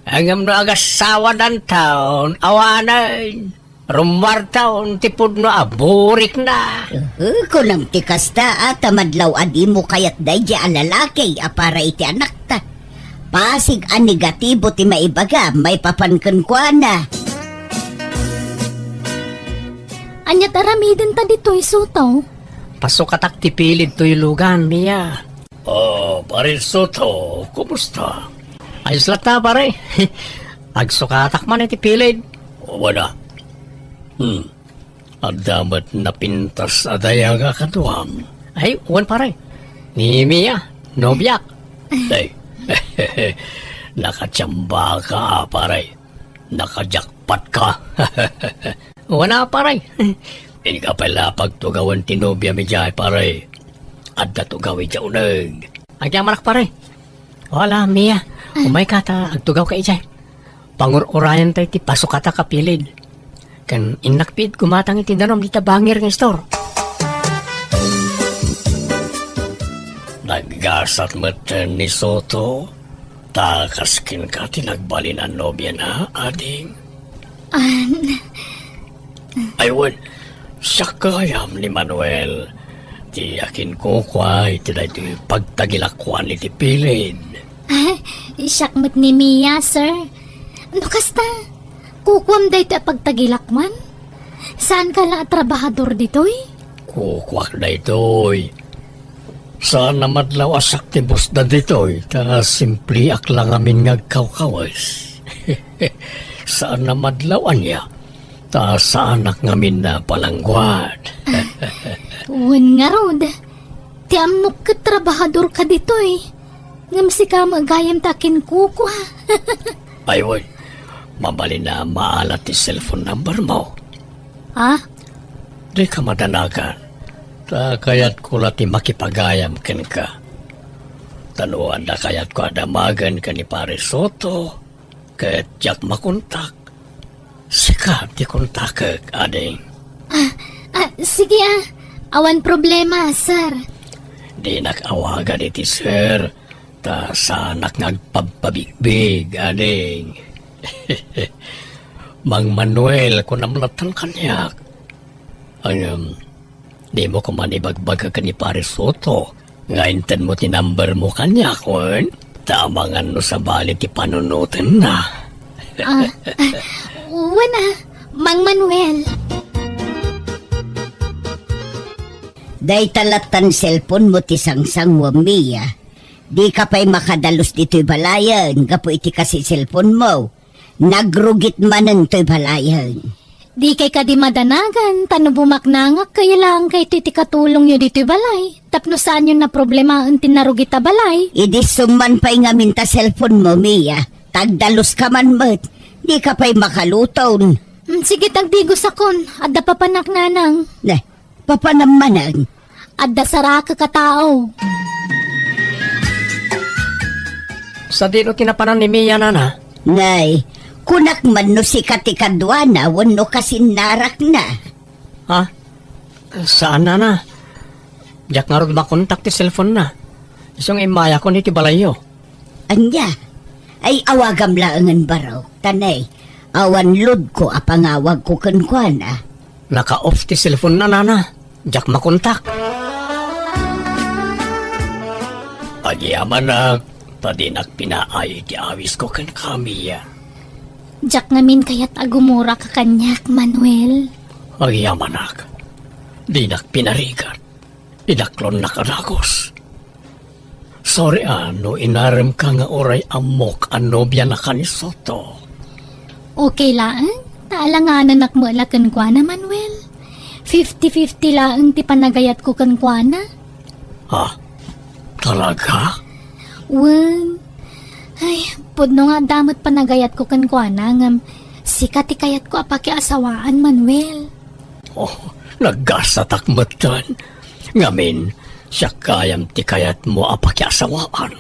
Ngem no agassawadanton, awanen, rummuarton ti pudno a burikna. Uhu, kunam ti kasta, a, ta madlaw a dimo kayat daydi a lalaki a para iti anakta. Pasig a negatibo ti maibaga, maipapan kenkuana. Ania ti aramidenta ditoy, Soto? Pasukatak ti pilid toy lugan, Mia. Oh, Pare Soto, kumusta? Ayos latta, pare. Agsukatak man iti pilid. O, wala. Hmm. Adda met napintas a dayag a kaduam. Ay, wen, pare. Ni Mia, nobiak. Ay, nakatiambaka, pare. Nakajakpat ka. Wen a, pare. Inka pay la pagtugawen ti nobiam idiay, pare. Adda tugaw idiay uneg. Agyamanak, pare. Wala, Mia. Umayka ta agtugawka idiay. Pangur-urayan tayo ti pasukatak a pilid. Ken innak pay gumatang iti danum dita bangir nga istor. Naggasat met ni Soto, ta kas kenka ti nagbalin a nobiana, ading. An- Ay, wen, siak gayam ni Manuel, ti akinkukua iti daytoy pagtagilakuan iti pilid. Ah, siak met ni Mia, sir. No kasta, kukuam daytoy a pagtagilakuan? Saanka la a trabahador ditoy? Kukuak daytoy. Saan a madlaw a siak ti bossda ditoy, ta simpliak la ngamin nga agkawkawes. Saan a madlaw ania, ta saanak ngamin a palangguad. Wen ngarud, ti ammok ket trabahadorka ditoy. Ngem sika met gayam ti akinkukua. Ay, wen, mabalin a maala ti cellphone number mo. Ha? Dika madanagan, ta kayatko la ti makipagayam kenka. Ta no adda kayatko a damagen ken ni Pare Soto, ket diak makontak, sika ti kontakek, ading. Ah, ah, sige, ah. Awan problema, sir. Dinak awagan iti sir, ta saanak nga agpabpabigbig, ading. Mang Manuel, kunam lattan kaniak. Ngem, dimo koma ibagbaga ken ni Pare Soto nga intedmo ti number mo kaniak, wen? Ta amangan no sabali ti panunotenna. Ah, ah, wen a, Mang Manuel. Dayta lattan cellphone mo ti sangsanguam, Mia. Dika pay makadalus ditoy balayen gapu iti kasi cellphone mo. Nagrugit manen toy balayen. Dikay kadi madanagan, ta no bumaknangak, kayo laeng kayto iti katulongyo ditoy balay. Tapno saanyo naproblemaen ti narugit a balay. Idi summan pay ngamin ta cellphone mo, Mia. Tagdaluska man met. Dika pay makaluton. Mm, sige, tagdigosakon. Adda papanak, nanang. Ne, papanam manen. Adda sarakek a tao. Sadino ti napanan ni Mia, nana? Nay, kunak man no sika ti kaduana wenno kasinnarakna. Ha? Saan, nana. Diak ngarud makontak ti cellphone-na. Isu nga immayakon iti balayyo. Ania? Ay, awagam laengen, Barok. Ta ne, awan loadko a pangawagko kenkuana. Naka-off ti cellphone-na, nana. Diak makontak. Agyamanak, ta dinak pinaay iti awisko kenka, Mia. Diak ngamin kayat a gumurak a kaniak, Manuel. Agyamanak, dinak pinarigat. Idaklonnak a dagus. Sorry a no inaremka nga uray ammok a nobianaka ni Soto. Okay laeng, ta alanganan met la kenkuana, Manuel. Fifty fifty laeng ti panagayatko kenkuana. Ha? Talaga? Wen. Ay, pudno nga adda met panagayatko kenkuana, ngem sika ti kayatko a pakiasawaan, Manuel. Oh, naggasatak metten. Ngamin, siak gayam ti kayatmo a pakiasawaan.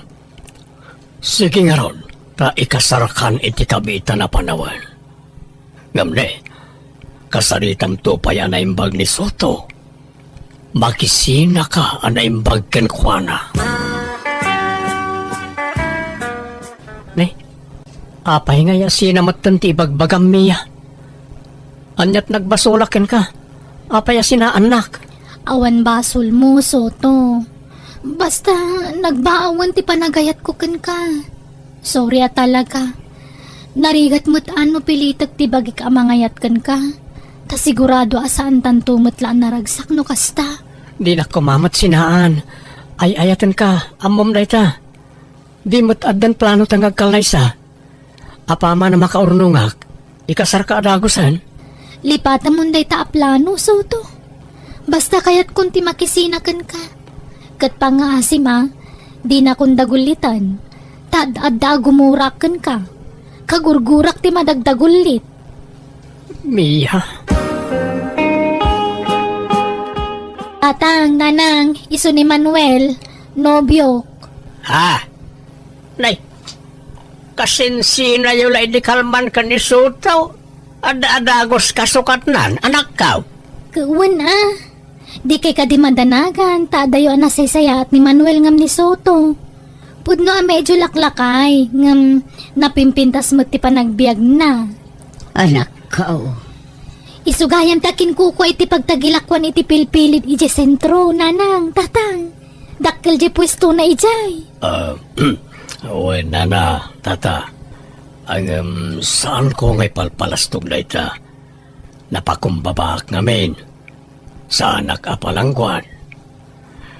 Sige ngarud, ta ikasarkan iti kabiitan a panawen. Ngem ne, kasaritamto pay a naimbag ni Soto. Makisinaka a naimbag kenkuana. Ne, apay ngay a sina metten ti ibagbagam, Mia? Aniat nagbasolak kenka? Apay a sinaannak? Awan basolmo, Soto. Basta, nagbaawen ti panagayatko kenka. Sorry a talaga. Narigat met a no pilitek ti bagik a mangayat kenka. Ta sigurado a saantanto met la a naragsak no kasta. Dinak koma met sinaan. Ay-ayatenka, ammom dayta. Di met addan planota nga agkallaysa. Apaman a makaurnongak, ikasarka a dagusen. Lipatamon dayta a plano, Soto. Basta kayatkon ti makisina kenka. Ket pangngaasim a, dinakon dagulliten. Ta ad-adda a gumurak kenka. Kagurgurak ti madagdagullit. Mia. Tatang, nanang, isu ni Manuel, nobiok. Ah, nay, kasinsinayo la idi kalman ken ni Soto. Ad-, adagos kasukatnan, anakkaw. Wen a. Di kay kadi madanagan, ta adayo a nasaysayaat ni Manuel ngem ni Soto. Pudno a medyo laklakay, ngem napimpintas met ti panagbiagna. Anakkaw. Isu gayam ta kinkukua iti pagtagilakuan iti pilpilid idiay sentro, nanang, tatang. Dakkel diay puestona idiay. Ah, wen, nana, tata. Ngem, saanko nga ipalpalastog dayta. Napakumbabaak ngamin. Saanak a palangguad.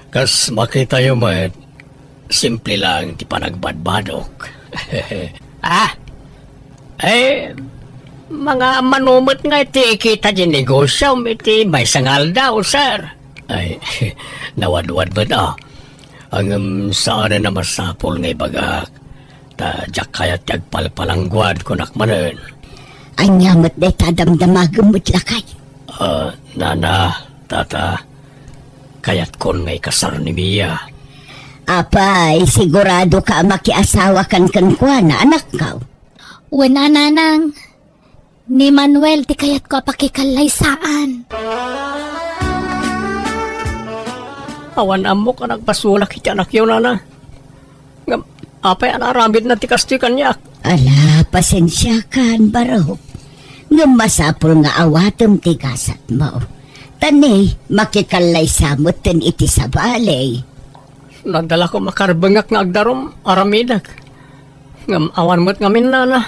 Kas makitayo met, simple lang ti panagbadbadok. Ah? Eh, mga manumet nga iti kita di negosyo iti maysa nga aldaw, sir. Ay, nawadwad met, ah. Ngem saan a masapul nga ibagak, ta diak kayat ti agpalpalangguad, kunak manen. Ania met dayta a damdamagem met lakay? Ah, nana, tata, kayatkon nga ikasar ni Mia. Apay, sigurado ka a makiasawa kan kenkuana, anakkaw? Wen a, nanang. Ni Manuel ti kayatko a pakikallaysaan. Awan ammok a nagbasolak iti anakyo, nana. Ngem, apay a naaramidna ti kastoy kaniak? Ala, pasensiakan, Barok. Ngem masapul nga awatem ti gasatmo. Ta ne, makikallaysa metten iti sabali. Nadalako makarbengak nga agdarum, aramidek. Ngem awan met ngamin, nana.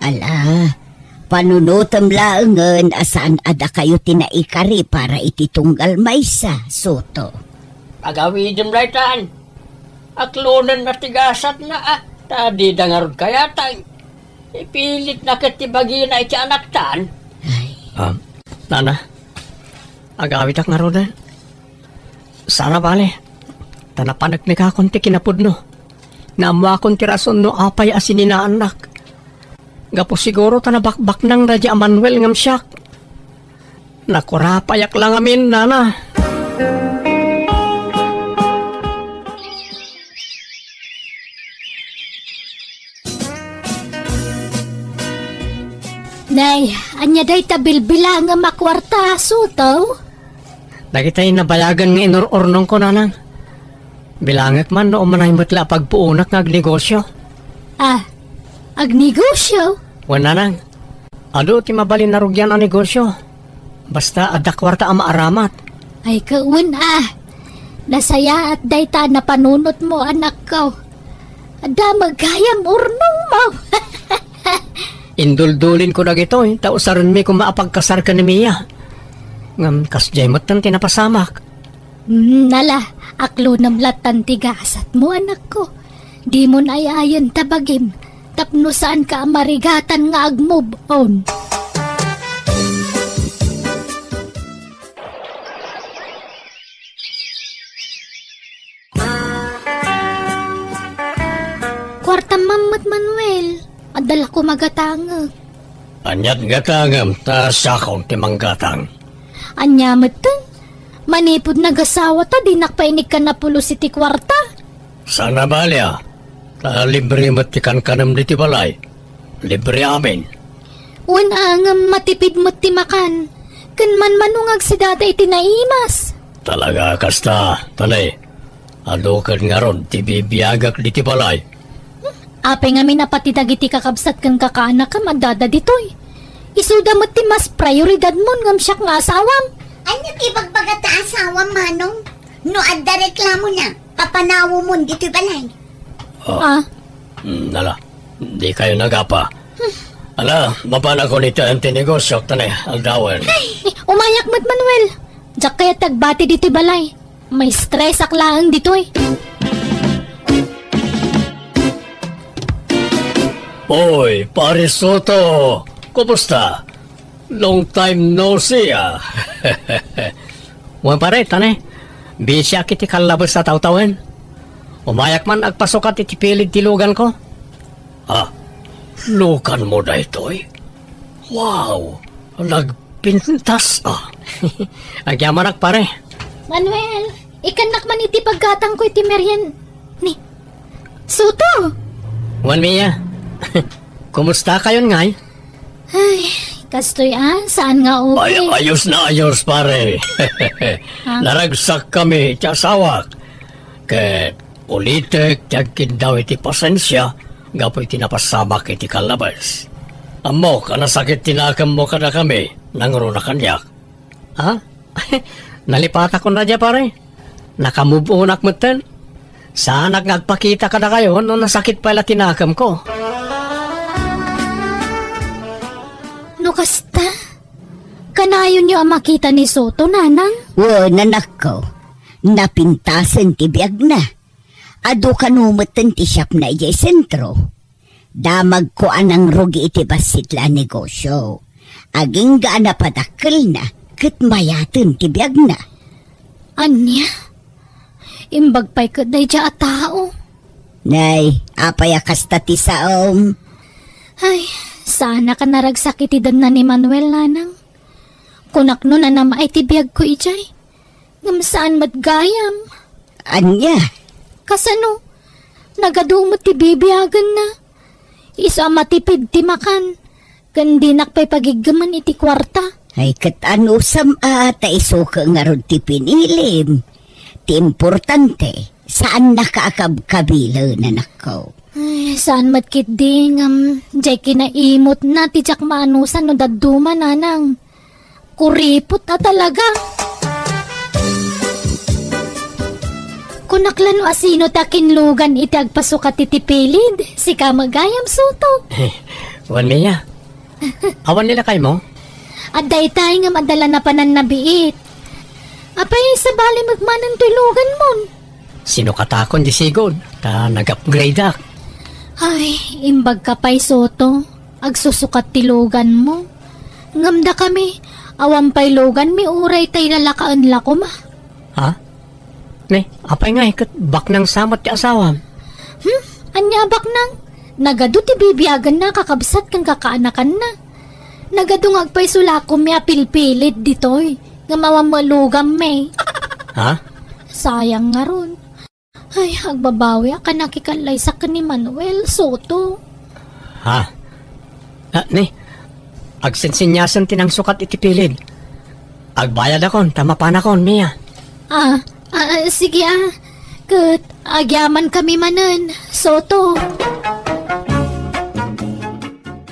Ala, panunotem laengen a saan a dakayo ti naikari para iti tunggal maysa, Soto. Pagawidem daytan. Aklonenna ti gasatna, a, ta dida ngarud kayatay. Ipilitna ket ti bagina iti anaktan. Ay. Ah, nana, agawidak ngaruden. Saan a bale, ta napaneknekakon ti kinapudno. Naammoakon ti rason no apay a sininaannak. Gapu siguro ta nabakbaknang daydi a Manuel ngem siak. Nakurapayak la ngamin, nana. Nay, ania dayta bilbilangem a kuarta, Soto? Dagitay nabayagen nga inur-urnongko, nanang. Bilangek man no umanay met la a pagpuonak nga agnegosyo. Ah, agnegosyo? Wen, nanang. Adu ti mabalin a rugian a negosyo. Basta adda kuarta a maaramat. Ay, kawen, ah. Nasayaat dayta a napanunotmo, anakko. Adda met gayam urnongmo. Induldulin ko dagitoy, ta usarenmi koma a pagkasar ken ni Mia. Ngem kasdiay metten ti napasamak. Hmm, ala, aklonem lattan ti gasatmo, anakko. Dimon ay-ayen ta bagim, tapno saanka a marigatan nga ag-move on. Kuartam man met, Manuel. Adda la koma gatangek. Aniat gatangem ta siakon ti manggatang? Ania metten? Manipud nagasawata, dinak pay inikkan a pulos iti kuarta. Saan a bali a, ta libre met ti kankanem ditoy balay. Libre amin. Wen, a, ngem matipid met ti makan. Ken manmanungag si Dada iti naimas. Talaga a kasta, tane. Adu ket ngarud ti bibiagak ditoy balay. Apay ngamin a pati dagiti kakabsat ken kakaanakem addada ditoy? Isuda met ti mas prioridadmon ngem siak nga asawam. Ania ti ibagbaga ta asawam, Manong? No adda reklamona, papanawemon ditoy balay. Ah. Ah. Mm, ala, dikayo nagapa. Ala, mapanakon iti negosyo, tane, aldawen. Eh, umayak met, Manuel. Diak kayat agbati ditoy balay. Maistresak laeng ditoy. Oy, Pare Soto! Kumusta? Long time no see, ah. Wen, pare, tane. Bisiak iti kallabes a tawtawen. Umayak man agpasukat iti pilid ti luganko. Ah, luganmo daytoy? Wow, nagpintas, ah. Agyamanak, pare. Manuel, ikannak man iti paggatangko iti merienda ni Soto. Wen, Mia. Kumusta kayon ngay? Ay, kastoy, ah, saan nga okay? Ay, ayos na ayos, pare. Ah. Naragsak kami iti asawak. Ket ulitek ti agkindaw iti pasensia gapu iti napasamak iti kallabes. Ammok a nasakit ti nakemmo kadakami, nangruna kaniak. Ha? Nalipatakon a dia, pare. Naka-move onak metten. Saanak nga agpakita kadakayo no nasakit pay la ti nakemko. No kasta, kanayonyo a makita ni Soto, nanang? Wen, anakko. Napintasen ti biagna. Adu kano metten ti shopna idiay sentro. Damagko a nangrugi iti bassit la a negosio. Agingga a napadakkelna ket mayaten ti biagna. Ania? Imbag pay ket daydiay a tao. Nay, apay a kasta ti saom? Ay, saanak a naragsak iti denna ni Manuel, nanang. Kunak no nanam-ay ti biagko idiay. Ngem saan met gayam. Ania? Kasano? Nagadu met ti bibiagenna. Isu a matipid ti makan, ken dinak pay pagiggemen iti kuarta. Ay, ket anusam a ta isu ket ngarud ti pinilim. Ti importante, saannaka a kabkabilen, anakko. Ay, saan met ketdi, ngem diay kinaimutna ti diak maanusan no dadduma, nanang. Kuripot a talaga. Kunak la no asino ti akinlugan iti agpasukat iti pilid, sika met gayam, Soto. Wen, Mia. Awan ni lakaymo? Adda itay ngem adda la napanan nabiit. Apay, sabali met manen toy luganmon? Sinukatakon di sigud, ta nag-upgradeak. Ay, imbagka pay, Soto. Agsusukat ti luganmo. Ngem dakami, awan pay luganmi uray ta ilalakaen la koma. Ha? Ne, apay ngay ket baknang sa met ti asawam? Hmm? Ania a baknang? Nagadu ti bibiagenna a kakabsat ken kakaanakanna. Nagadu nga agpayso la a koma a pilpilid ditoy, ngem awan met lugammi. Ha? Sayang ngarud. Ay, agbabawiak a nakikallaysak ken ni Manuel Soto. Ha? Ah, ne, agsinsinyasen ti nangsukat iti pilid. Agbayadakon, ta mapanakon, Mia. Ah, ah, ah, sige, ah. Ket agyamankami manen, Soto.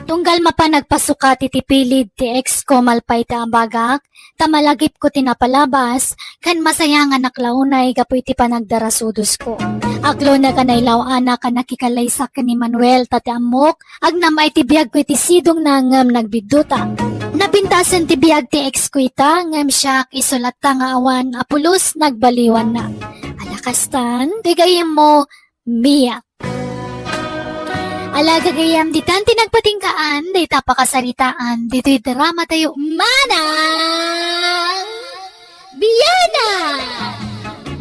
Tunggal mapan nagpasukat iti pilid ti ex ko malpay ti abagak, ta malagipko ti napalabas, ken masayanganak la unay gapu iti panagdarasudosko. Aglonek a nailaw-anak a nakikalaysak ken ni Manuel ta ti ammok, agnam-ay ti biagko iti sidongna ngem nagbidduta. Napintasen ti biag ti ex ko ita, ngem siak isu latta nga awan a pulos nagbaliwanna. Ala kastan, ti gayyemmo, Mia. Ala gagayyem, ditan ti nagpatinggaan dayta pakasaritaan ditoy drama tayo, Manang Biana!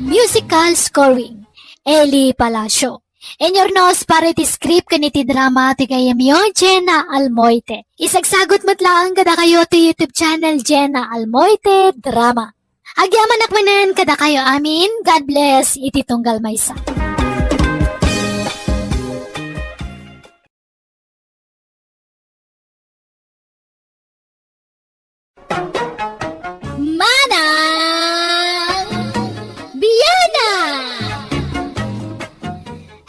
Musical scoring, Eli Palacio. Inurnos para iti script ken iti drama ti gayyemyo, Jenna Almoite. Isagsagut met laeng kadakayo ti YouTube channel, Jenna Almoite Drama. Agyamanak manen kadakayo amin. God bless iti tunggal maysa. Manang Biana!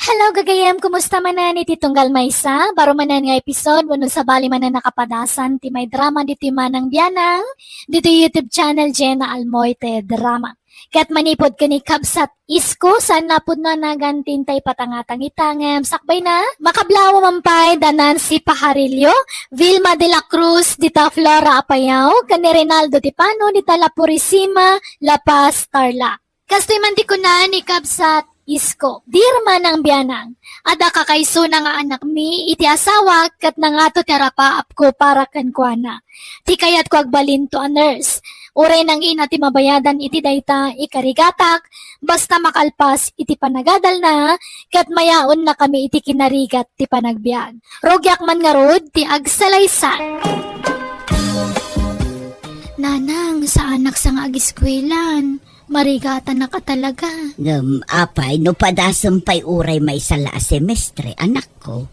Hello, gagayyem, kumusta manen iti tunggal maysa? Baro manen nga episode, wenno sabali manen a kapadasan ti may drama ditoy Manang Bianang, ditoy YouTube channel Jenna Almoite Drama. Ket manipud ken ni Kabsat Isko, saan a pudno a nagantin ta ipatangatang ita, ngem sakbayna, makablaawem pay da Nancy Pajarillo, Vilma de la Cruz, dita Flora Apayao, ken ni Rinaldo Tipano, dita La Purisima, La Paz, Tarlac. Kastoy man ti kuna ni Kabsat Isko, "Dear Manang Bianang, adda kakaisuna nga anakmi iti asawak ket nangato ti arapaapko para kenkuana. Ti kayatko, agbalinto a nurse. Uray nangina ti mabayadan iti dayta, ikarigatak, basta makalpas iti panagadalna, ket mayaonnakami iti kinarigat ti panagbiag. Rugiak man ngarud ti agsalaysay." Nanang, saanak sa nga agiskuelan. Marigatanak a talaga. Ngem apay no padasem pay uray maysa la a semestre, anakko?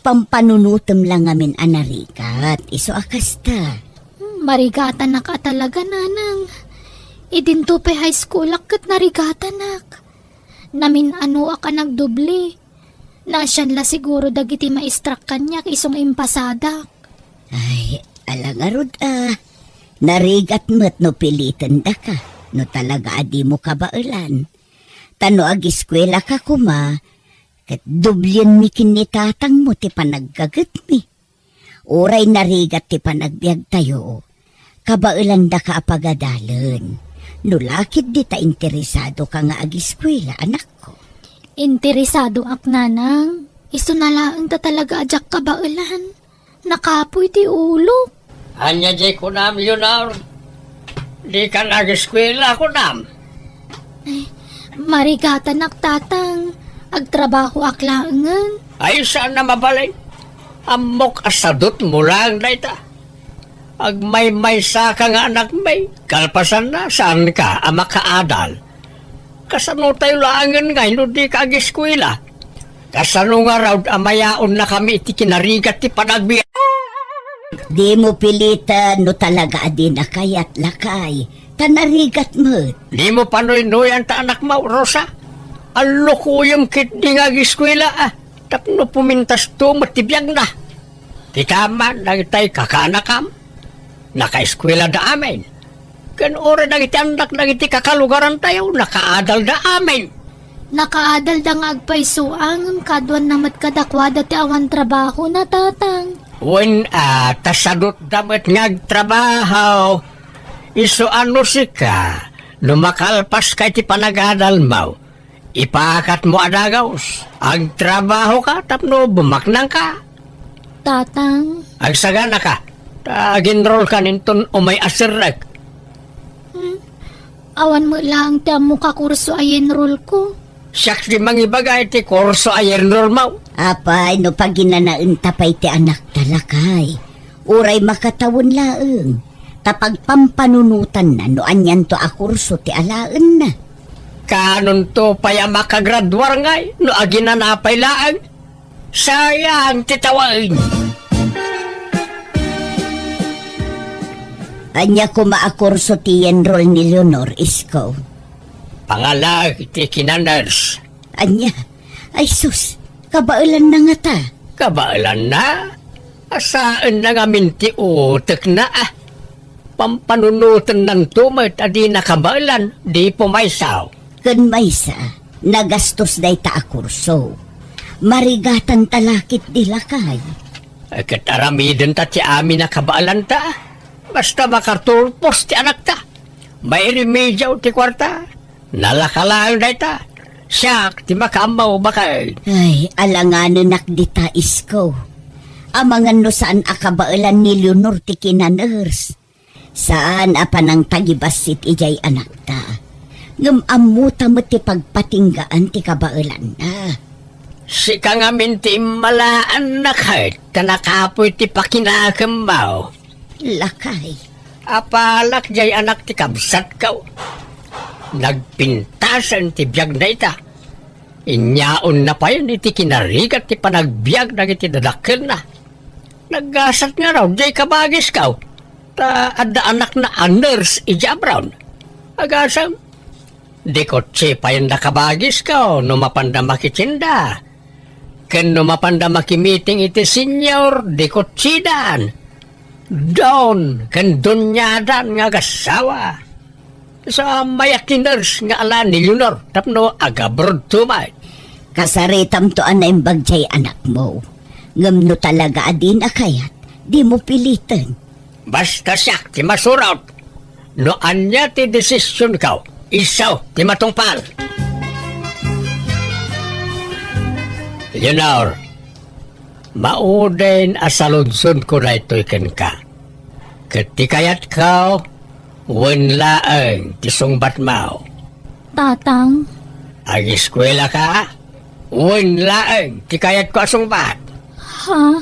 Pampanunotem la ngamin a narigat, isu a kasta. Hmm, marigatanak a talaga, nanang. Idinto pay high schoolak ket narigatanak. Namin-anoak a nagdubli. Naasian la siguro dagiti maestrak kaniak isu nga impasadak. Ay, ala ngarud a. Narigat met no pilitendaka, no talaga a dimo kabaelan. Ta no agiskuelaka koma, ket dublienmi ken ni tatangmo ti panaggagetmi. Uray narigat ti panagbiagtayo, kabaelandaka a pagadalen. No la ketdi ta interesadoka nga agiskuela, anakko. Interesadoak, nanang. Isuna laeng ta talaga a diak kabaelan. Nakapuy ti ulok. Ania diay kunam, Leonor? Dikan agiskuela, kunam? Ay, marigatanak, tatang. Agtrabahoak laengen. Ay, saan a mabalin? Ammok a sadutmo laeng dayta. Agmaymaysaka nga anakmi, kalpasanna, saanka a makaadal. Kasanotayo laengen ngay no dika agiskuela? Kasano ngarud a mayaonnakami iti kinarigat ti panagbiag? Dimo piliten no talaga a dina kayat, lakay, ta narigat met. Dimo panuynuyan ta anakmo, Rosa. Allukoyem ketdi nga agiskuela, a, tapno pumintasto met ti biagna. Kitaem man dagiti kakaanakam, nakaeskuelada amin. Ken uray dagiti annak dagiti kakalugarantayo, nakaadalda amin. Nakaadalda nga agpayso, ngem kaduanna met kadakuada ti awan trabahona, tatang. Wen a, ta sadutda met nga agtrabaho. Isu a no sika, no makalpaska iti panagadalmo, ipakatmo a dagus. Agtrabahoka tapno bumaknangka. Tatang. Agsaganaka, ta agenrolkan inton umay a serrek. Hmm. Awan met laeng ti ammok a kurso a yenrolko. Siak ti mangibaga iti kurso a yenrolmo. Apay, no paginanaenta pay ti anakta, lakay. Uray makatawen laeng, ta pagpampanunotanna no anianto a kurso ti alaenna. Kaanonto pay a makagraduar ngay no aginana pay laeng? Sayang ti tawaen. Ania koma a kurso ti yenrol ni Leonor, Isko? Pangalaek ti kinaners. Ania? Ay sus, kabaelanna ngata. Kabaelanna? Asaenna ngamin ti utekna, a. Pampanunotennanto met a dina kabaelan, di pumaysaw. Ken maysa, nagastos dayta a kurso. Marigatanta la ketdi, lakay. Ay, ket aramidenta ti amin a kabaelanta. Basta makaturpos ti anakta. Mairemediaw ti kuarta. Nalaka laeng dayta. Siak ti makaammo, baket. Ay, alanganenak dita, isko. Amangan no saan a kabaelan ni Leonor ti kinaners. Saan a panangtagibassit idiay anakta. Ngem ammota met ti pagpatinggaan ti kabaelanna. Sika ngamin ti immalaanna ket ta nakapuy ti pakinakemmo. Lakay. Apalak diay anak ti kabsatko. Nagpintasen ti biagna ita. Inyaonna payen iti kinarigat ti panagbiag dagiti dadakkelna. Naggasat ngarud diay kabagisko, ta adda anakna a nurse idiay abroad. Agasem, di kutsi payen da kabagisko no mapanda makitinda. Ken no mapanda makimiting iti senior, di kutsidan. Don ken doniadan nga agassawa. Sa mayat ti nurse nga ala ni Leonor tapno agabrodto met. Kasaritamto a naimbag diay anakmo. Ngem no talaga a dina kayat, dimo piliten. Basta siak ti masurot. No ania ti desisionko, isu ti matungpal. Leonor, mauden a saludsodko daytoy kenka. Ket ti kayatko, wen laeng ti sungbatmo. Tatang. Ageskuelaka? Wen laeng ti kayatko a sungbat. Ha?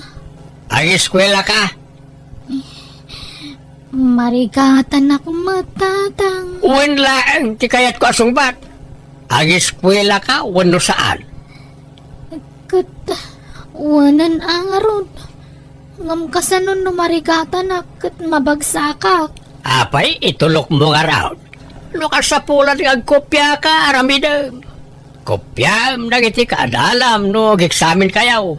Ageskuelaka? Marigatanak met, Tatang. Wen laeng ti kayatko a sungbat. Ageskuelaka wenno saan? Ket wenen a ngarud. Ngem kasano no marigatanak ket mabagsakak? Apay, itulokmo ngarud. No kasapulan nga agkopiaka, aramidem. Kopiaem dagiti kaadalam no ageksaminkayo.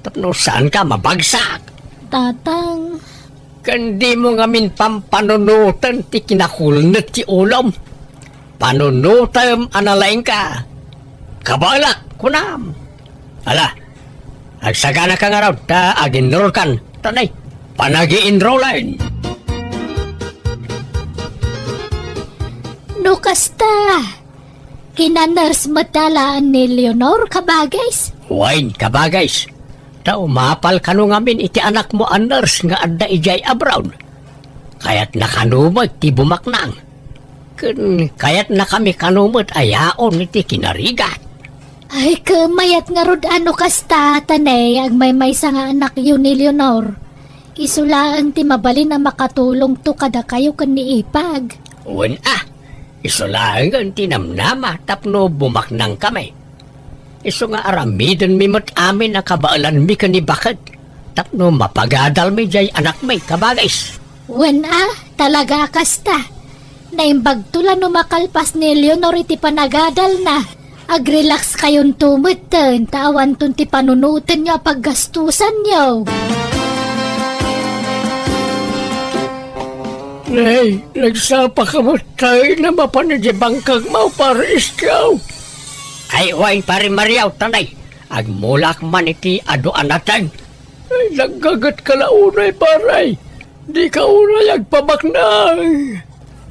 Tapno saanka mabagsak. Tatang. Ken dimo ngamin pampanunoten ti kinakulnet ti ulom. Panunotem a nalaingka. Kabaelak, kunam. Ala, agsaganaka ngarud ta aginrolkan. Tanay, panagi-enrollen. No kasta, kinaners met laeng ni Leonor, kabagis? Wen, kabagis. Ta umapal kano ngamin iti anakmo a nurse nga adda idiay abroad. Kayatna kano met ti bumaknang. Ken kayatnakami kano met a yaon iti kinarigat. Ay, ket mayat ngarud a no kasta, tanay, agmaymaysa nga anakyo ni Leonor. Isu laeng ti mabalin a makatulongto kadakayo ken ni Ipag. Wen a, isu laengen ti namnama tapno bumaknangkami. Isu nga aramidenmi met amin a kabaelanmi ken ni baket tapno mapagadalmi diay anakmi, kabagis. Wen a, talaga a kasta. Naimbagto la no makalpas ni Leonor iti panagadalna. Agrelax kayonto metten ta awanton ti panunotenyo a paggastusanyo. Nay, nagsapaka met ta mapan idiay bangkagmo, Pare Iskaw. Ay, wen, Pare Mario, tanay. Agmulak man iti adu a nateng. Ay, naggagetka la unay, pare. Dika unay agpabaknang.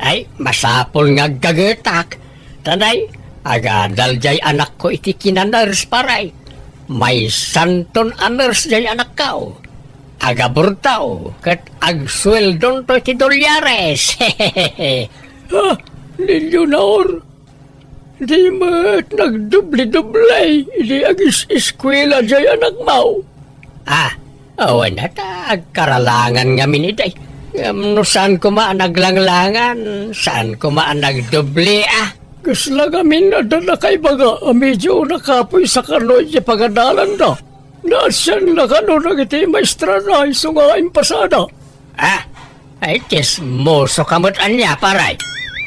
Ay, masapul nga aggagetak. Tanay, agadal diay anakko iti kinaners, pare. Maysanton a nurse diay anakko. Agaburtaw, ket agsueldonto iti dolyares. Ha? Ni Leonor? Di met nagdubli-dubli idi agis-eskuela diay anakmo? Ah, awan a ta agkaralangan ngamin idi. Ngem no saan koma a naglanglangan, saan koma a nagdubli, ah. Kasla ngamin adda nakaibaga a medio nakapuy sa kano iti pagadalanda. Naasianna kano dagiti maestrana isu nga impasada? Ah, ay, tsismoso ka met ania, pare?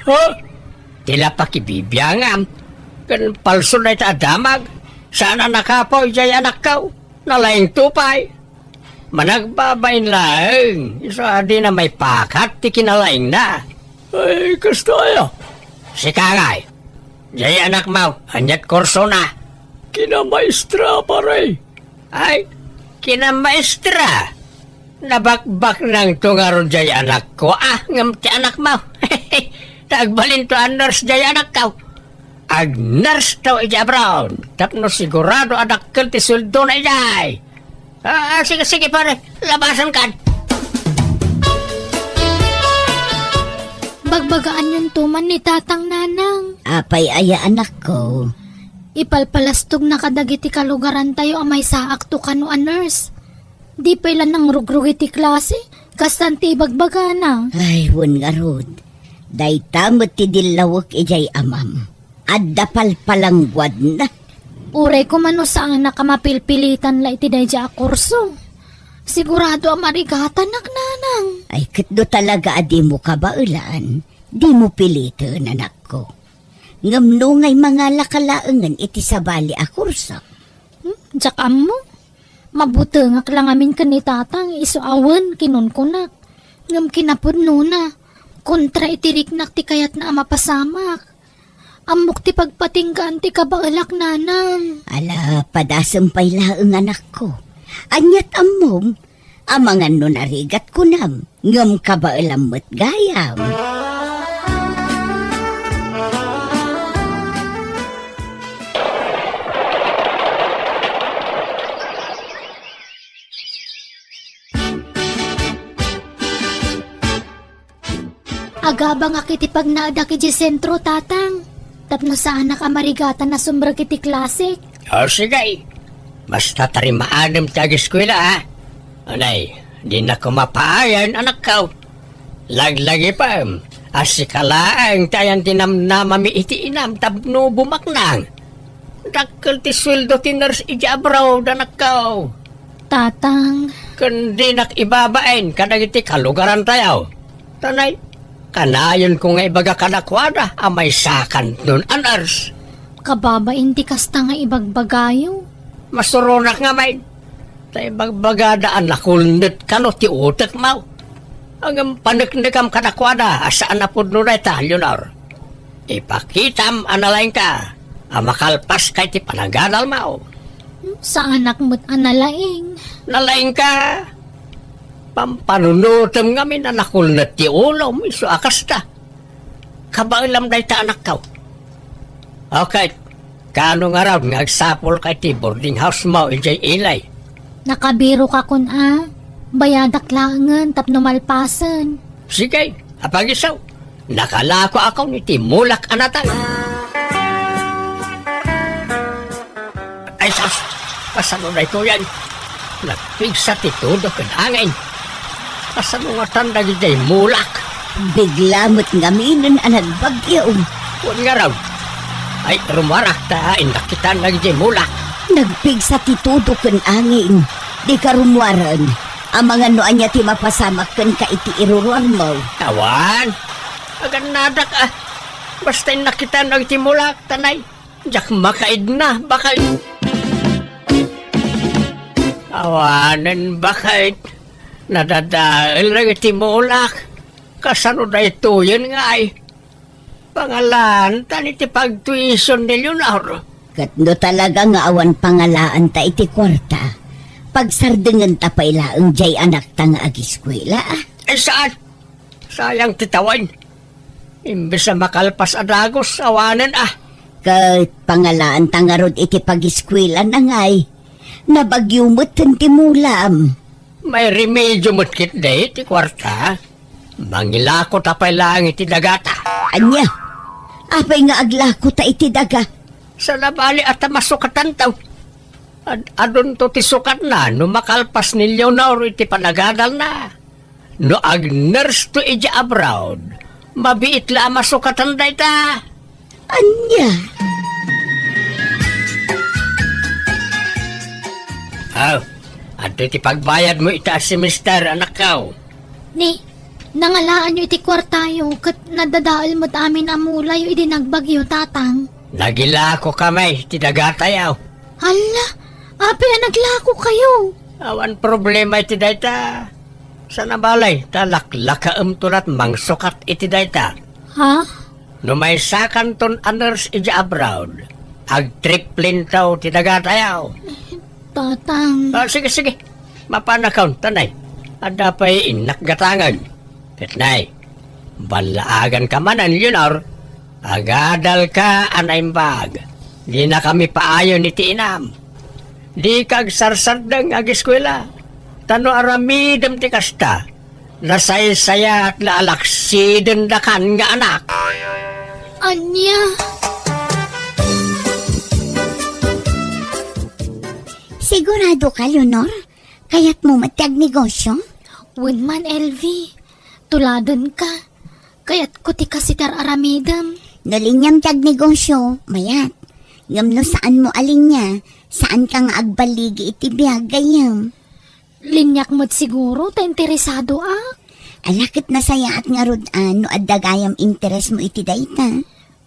Ha? Ti la pakibibiangam ken palso dayta a damag. Saan a nakapaw idiay anakko. Nalaingto pay. Managbabain laeng, isu a dina maipakat ti kinalaingna. Ay, kasta aya? Sika ngay, diay anakmo, ania't kursona? Kinamaestra, pare. Ay, kinamaestra? Nabakbaknangto ngarud diay anakko, a, ngem ti anakmo. Ta agbalinto a nurse diay anakko. Ag-nurse to idiay abroad, tapno sigurado a dakkel ti sueldona idiay. Ah, ah, sige, sige, pare. Labasan kan. Bagbagaanyonto man ni Tatang, Nanang. Apay aya, anakko? Ipalpalastogna kadagiti kalugarantayo a maysaakto kano a nurse. Di pay la nangrugrugi ti klase, kastan ti ibagbagana. Ay, wen ngarud. Dayta met ti dillawek idiay amam. Adda palpalangguadna. Uray koma no saanak a mapilpilitan la iti daydiay a kurso. Sigurado a marigatanak, Nanang. Ay, ket no talaga a dimo kabaelan, dimo piliten, anakko. Ngem no ngay mangalaka laengen iti sabali a kurso. Hmm? Diak ammo. Mabutengak la ngamin ken ni Tatang, isu a wen kinunkunak. Ngem kinapudnona, kontra iti riknak ti kayatna a mapasamak. Ammok ti pagpatinggaan ti kabaelak, Nanang. Ala, padasem pay laeng, anakko. Ania't ammom? Amangan no narigat kunam, ngem kabaelam met gayam. Agabangak iti pagnaedak idiay sentro, Tatang, tapno saanak a marigatan a sumrek iti klasek. O, sige. Basta tarimaadem ti ageskuela, a. Anay, dinak koma paayan, anakko. Laglagipem a sika laeng ti ayan ti namnamami iti inam tapno bumaknang. Dakkel ti sueldo ti nurse idiay abroad, anakko. Tatang. Ken dinak ibabain kadagiti kalugarantayo. Tanay, kanayonko nga ibaga kadakuada a maysakanton a nurse. Kababain ti kasta nga ibagbagayo. Masuronak ngamin. Ta ibagbagada a nakulnet kano ti utekmo. Ngem paneknekam kadakuada a saan a pudno dayta, Leonor. Ipakitam a nalaingka a makalpaska iti panagadalmo. Saanak met a nalaing. Nalaingka. Pampanunotem ngamin a nakulnet ti ulom, isu a kasta. Kabaelam dayta, anakko. Okay, kaano ngarud nga agsapulka iti boarding housemo idiay Ilay? Nakabirokakon a, bayadak laengen tapno malpasen. Sige, apag-isu, nakalakoakon iti mulak a natay. Ay, sus! Kasano daytoyen? Nagpigsa ti tudo ken angin. Kasano ngatan dagidiay mulak? Bigla met ngaminen a nagbagyo. Wen ngarud. Ay, rummuarak ta innak kitan dagidiay mulak. Nagpigsa ti tudo ken angin. Dika rummuaren. Amangan no ania ti mapasamak kenka iti iruruarmo. Awan. Agannadak a. Basta innak kitan dagiti mulak, tanay. Diak makaidna, baket. Awanen, baket. Nadadael dagiti mulak. Kasano daytoyen ngay? Pangalaantan iti pagtuition ni Leonor. Ket no talaga nga awan pangalaanta iti kuarta, pagsardengenta pay laeng diay anakta nga agiskuela, a? Ay, saan? Sayang ti tawen. Imbes a makalpas a dagus, awanen a. Ket pangalaanta ngarud iti pagiskuelana ngay. Nabagyo metten ti mulam. Mairemedio met ketdi ti kuarta. Mangilako ta pay laeng iti dagata. Ania? Apay nga aglako ta iti daga? Saan a bali a ta masukatanto. Ad-adunto ti sukatna no makalpas ni Leonor iti panagadalna. No ag-nurse to idiay abroad, mabiit la a masukatan dayta. Ania? Aw, adtoy ti pagbayadmo ita a semester, anakko. Ni, Nangalaanyo iti kuartayo ket nadadael met amin a mulayo idi nagbagyo, Tatang. Nagilako kami ti dagatayo. Hala, apay a naglakokayo? Awan problema iti dayta. Saan a balay, ta laklakaemto lat mangsukat iti dayta. Ha? No maysakanton a nurse idiay abroad, agtriplinto ti dagatayo. Tatang. Ah, sige, sige. Mapanakon, tanay. Adda pay innak gatangen. Ket nay, ballaaganka manen, Leonor. Agadalka a naimbag. Dinakami paayen iti inam. Dika agsarsardeng nga ageskuela. Ta no aramidem ti kasta, nasaysayaat nga alaksidendaka nga anak. Ania? Sigurado ka, Leonor? Kayatmo met ti agnegosyo? Wen man, Elvi. Tuladenka. Kayatko ti kas iti ar-aramidem. No liniam ti agnegosyo, mayat. Ngem no saanmo a linia, saanka nga agballigi iti biag gayyem. Liniak met siguro ta interesadoak. Ala ket nasayaat ngarud a no adda gayam interesmo iti dayta.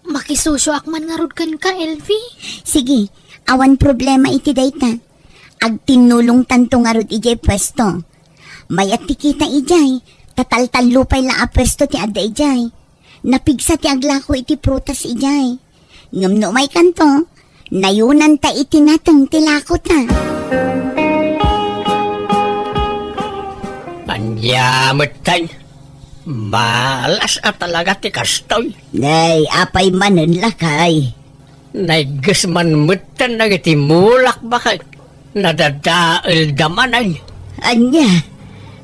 Makisusuak man ngarud kenka, Elvi. Sige, awan problema iti dayta. Agtinnulongtanto ngarud idiay puesto. Mayat ti kita idiay, ta taltallo pay la a puesto ti adda idiay. Napigsa ti aglako iti prutas idiay. Ngem no umaykanto, nayonanta iti nateng ti lakota. Ania metten? Malas a talaga ti kastoy. Nay, apay manen, lakay? Naigges man metten dagiti mulak, baket. Nadadaelda manen. Ania?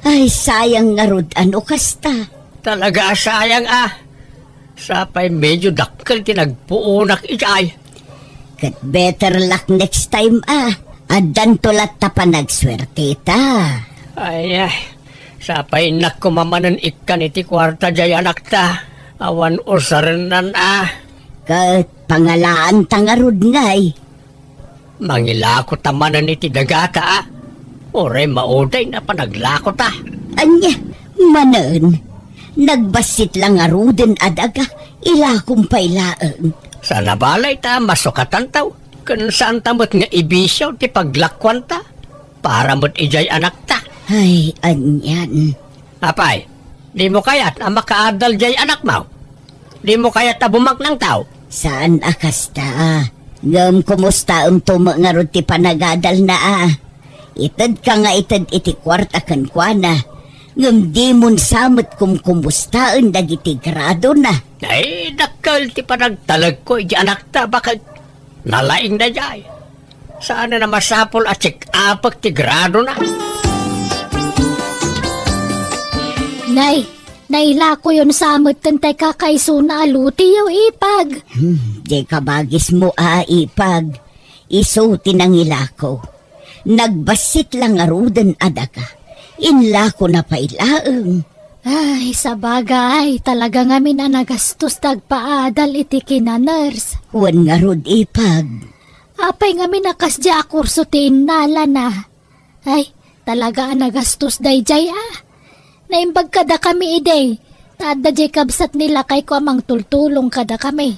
Ay, sayang ngarud a no kasta. Talaga a sayang a. Sapay medyo dakkel ti nagpuonak idiay. Ket better luck next time a. Addanto latta panagsuerteta. Ay, ay. Sapay innak koma manen ikkan iti kuarta diay anakta. Awan usarennan a. Ket pangalaanta ngarud ngay. Mangilakota manen iti dagata a. Uray maudayna panaglakota. Ania, manen, nagbassit la ngaruden a daga, ilakom pay laeng. Saan a balay ta masukatanto, ken saanta met nga ibisio ti paglakuanta, para met idiay anakta. Ay, anian. Apay, dimo kayat a makaadal diay anakmo? Dimo kayat a bumaknangto? Saan a kasta. Ngem kumustaemto met ngarud ti panagadalna a? Itedka nga ited iti kuarta kenkuana, ngem dimon sa met kumkumustaen dagiti gradona. Ay, dakkel ti panagtalekko iti anakta, baket. Nalaing daydiay. Saan a masapul a check-upek ti gradona. Nay, nailakoyon sa metten tay kakaisuna a lutiyo, ipag. Hmm, di kabagismo a, ipag. Isu ti nangilako. Nagbassit la ngaruden a daga. Inlakona pay laeng. Ay, sabagay, talaga ngamin a nagastos ti agpaadal iti kinaners. Wen ngarud, ipag. Apay ngamin a kasdiay a kurso ti innalana? Ay, talaga a nagastos daydiay a. Naimbag kadakami idi, ta adda diay kabsat ni lakayko a mangtultulong kadakami.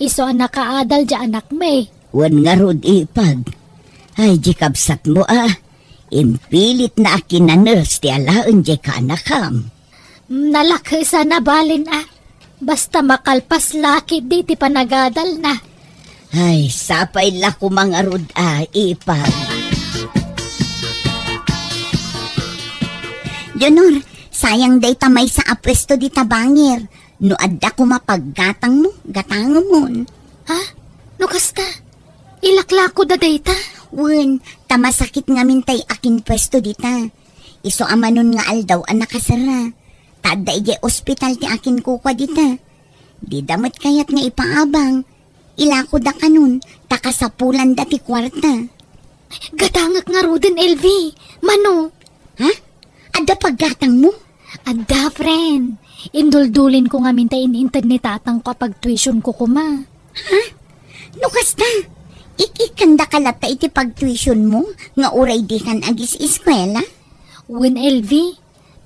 Isu a nakaadal diay anakmi. Wen ngarud, ipag. Ay, diay kabsatmo a. Impilitna a kinaners ti alaen diay kaanakam. Nalakes a nabalin a. Basta makalpas la ketdi ti panagadalna. Ay, sapay la koma ngarud a, ipag. Leonor, sayang dayta maysa a puesto dita bangir. No adda koma paggatangmo, gatangemon. Ha? No kasta? Ilaklakoda dayta? Wen, ta masakit ngamin tay akinpuesto dita. Isu a manon nga aldaw a nakasera. Ta adda idiay ospital ti akinkukua dita. Dida met kayat nga ipaabang. Ilakoda kanon, ta kasapulanda ti kuarta. Gatangek ngaruden, Elvi. Mano? Ha? Adda paggatangmo? Adda, friend. Induldulinko ngamin ta in-inted ni tatangko a pagtuitionko koma. Ha? No kasta, ik-ikkandaka latta iti pagtuitionmo nga uray dikan agis-eskuela? Wen, Elvi.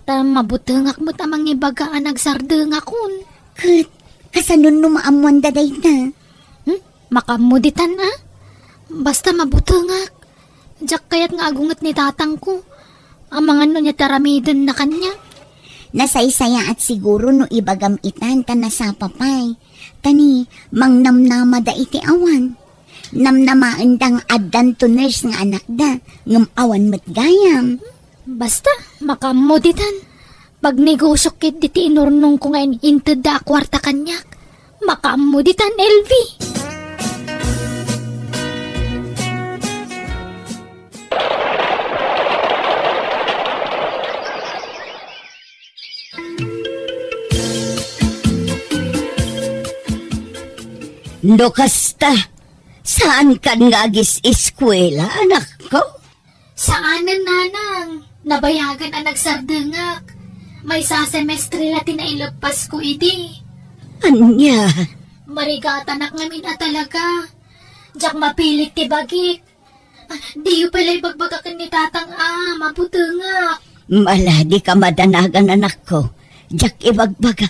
Ta mabutengak met a mangibaga a nagsardengakon. Ket kasano no maammoanda dayta? Hmm? Makaammo ditan, a? Basta mabutengak. Diak kayat nga agunget ni tatangko. Amangan no ania ti aramidenna kaniak. Nasaysayaat siguro no ibagam itan ta nasapa pay. Ta ni, mangnamnamada iti awan. Namnamaenda nga addanto nurse nga anakda, ngem awan met gayam. Basta, makaammo ditan. Pagnegosiok ketdi ti inurnongko nga in-, intedda a kuarta kaniak. Makaammo ditan, Elvi. No kasta, saankan nga agis-eskuela, anakko? Saanen, nanang. Nabayagan a nagsardengak. Maysa a semestre la ti naileppasko idi. Ania? Marigatanak ngamin a talaga. Diak mapilit ti bagik. Ah, diyo pay la ibagbaga ken ni tatang a mabutengak. Mala, dika madanagan, anakko. Diak ibagbaga.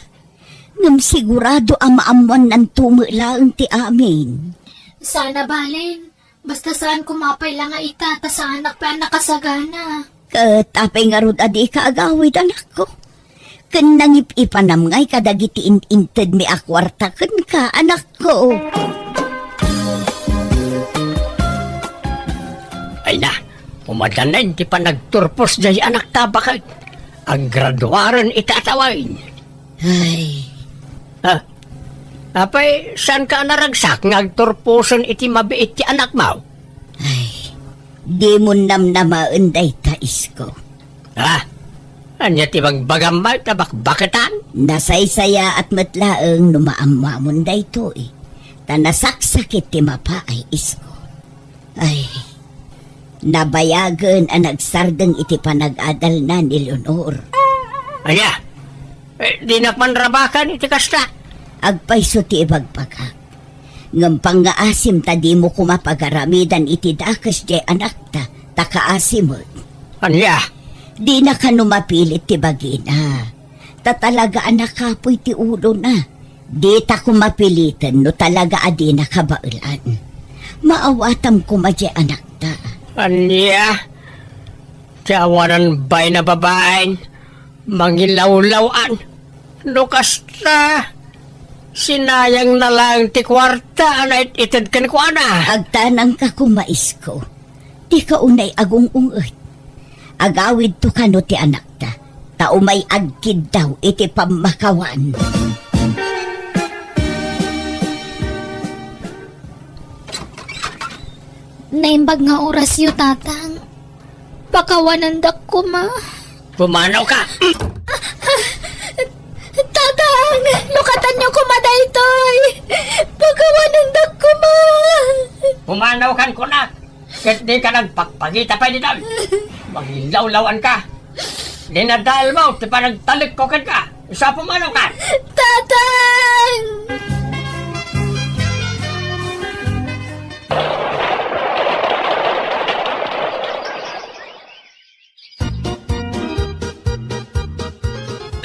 Ngem sigurado a maammoannanto met laeng ti amin. Sana balen. Basta saan koma pay la nga ita, ta saanak pay a nakasagana. Ket apay ngarud a dika agawid, anakko? Ken nangip-ipanam ngay kadagiti in-intedmi a kuarta kenka, anakko. Ay na, umaddanen ti panagturpos jay anakta baket. Aggraduaren iti atawen. Ay. Ah, apay, saanka a naragsak nga agturposen iti mabiit ti anakmo? Ay, dimon namnamaen dayta, isko. Ah, ania ti bagbagam met a bakbaketan? Nasaysayaat met laeng no maammoamon daytoy, ta nasaksakit ti mapaay, isko. Ay, nabayagen a nagsardeng iti panag-adalna ni Leonor. Ania? Eh, dinak man rabakan iti kasta. Agpayso ti ibagbagak. Ngem pangngaasim ta dimo koma pagaramidan iti dakes jay anakta, ta kaasi met. Ania? Dina kano mapilit ti bagina. Ta talaga a nakapuy ti ulona. Dita koma piliten no talaga a dina kabaelan. Maawatam koma jay anakta. Ania? Ti awanan bain a babaen, mangilawlaw-an. No kasta, sinayangna laeng ti kuarta a nait-ited kenkuana. Agtanangka koma, isko. Dika unay agung-unget. Agawidto kano ti anakta, ta umay agkiddaw iti pammakawan. Naimbag nga orasyo, Tatang. Pakawanendak koma. Pumanawka! Tatang! Lukatanyo koma daytoy! Pakawanendak koma! Pumanawkan kunak! Ket dika nagpakpakita pay ditoy. Mangilawlaw-anka. Dinadaelmo ti panagtalekko kenka. Isu a pumanawkan. Tatang!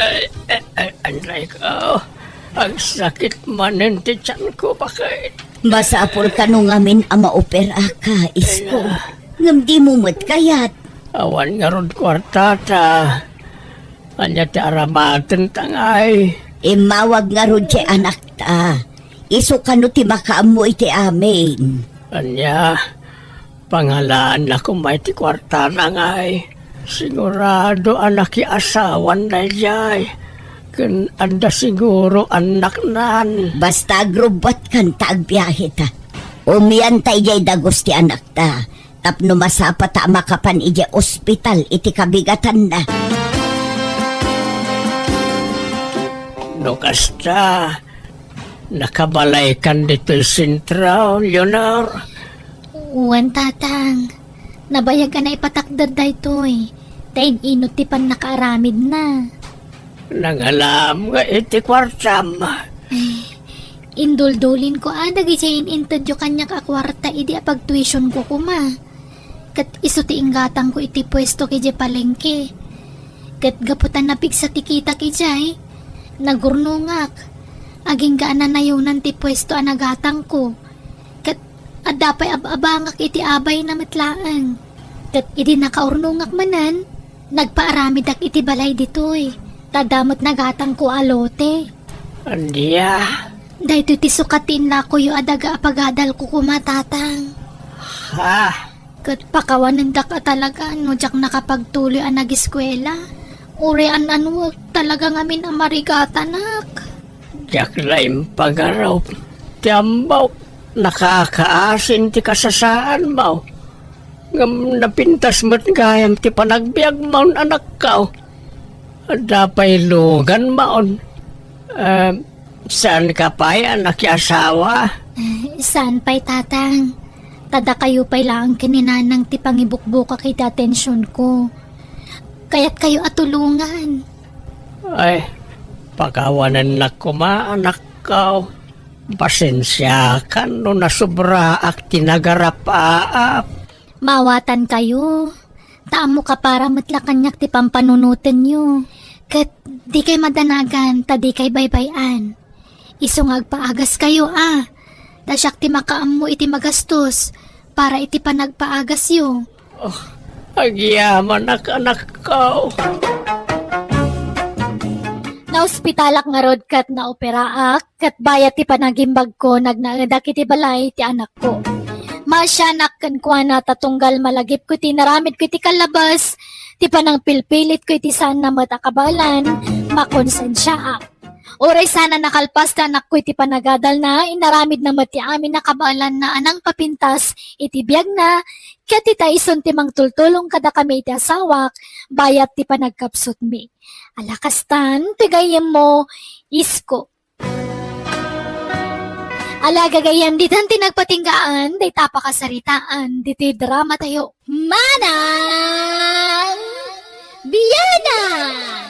Ay, ay, ay, anray ko. Agsakit manen ti tianko, baket. Masapul kano ngamin a maoperaka, isko. Ay, ah. Ngem dimo met kayat. Awan ngarud kuartata. Ania ti aramatenta ngay? Immawag ngarud ti anakta. Isu kano ti makaammo iti amin. Ania? Pangalaanna koma iti kuartana ngay. Sigurado a nakiasawan daydiay. Ken adda siguro annaknan. Basta agrubbuatkan ta agbiaheta. Umianta idiay dagus ti anakta. Tapno masapata a makapan idiay ospital iti kabigatanna. No kasta, nakabalaykan ditoy sentro, Leonor? Wen, Tatang. Nabayag a naipatakder daytoy. Ta in-inut ti pannakaaramidna. Nangalam nga iti kuartam. Eh, induldulinko a dagiti in-intedyo kaniak a kuarta idi apagtuitionko koma. Ket isu ti inggatangko iti puesto idiay palengke. Ket gapu ta napigsa ti kitak idiay, nagurnongak. Agingga a nanayonan ti puesto a nagatangko. Ket adda pay ab-abangak iti abayna met laeng. Ket idi nakaurnongak manen, nagpaaramidak iti balay ditoy. Ta adda met nagatangko a lote. Ania? Daytoy ti sukat ti inlakoyo a daga a pagadalko koma, Tatang. Ha? Ket pakawanendak a talaga no diak nakapagtuloy a nagiskuela. Uray an-anuek talaga ngamin a marigatanak. Diak la impagarup ti ammok. Nakakaasin ti kasasaanmo. Ngem napintas met gayam ti panagbiagmon, anakko. Adda pay luganmon. Eh, saanka pay a nakiasawa? Eh, saan pay, Tatang? Ta dakayo pay laeng ken ni Nanang ti pangibukbukak iti atensionko. Kayatkayo a tulongan. Ay, pakawanennak koma, anakko. Pasensiakan no nasobraak ti nagarapaap. Maawatankayo. Ta ammo, kapara met la kaniak ti pampanunotenyo. Ket dikay madanagan ta dikay baybay-an. Isu nga agpaagaskayo a. Ta siak ti makaammo iti magastos para iti panagpaagasyo. Oh, agyamanak, anakko. Naospitalak ngarud ket naoperaak, ket bayat ti panagimbagko, nagnaedak iti balay ti anakko. Maasianak kenkuana ta tunggal malagipko iti inaramidko iti kallabas, ti panangpilpilitko iti saanna met a kabaelan, makonsensiaak. Uray saan a nakalpas ti anakko iti panagadalna, inaramidna met ti amin a kabaelanna a nangpapintas iti biagna, ket ita isun ti mangtultulong kadakami iti asawak, bayat ti panagkapsutmi. Ala kastan, ti gayyemmo, isko. Ala gagayyem, ditan ti nagpatinggaan, dayta pakasaritaan, ditoy drama tayo. Manang Bianan!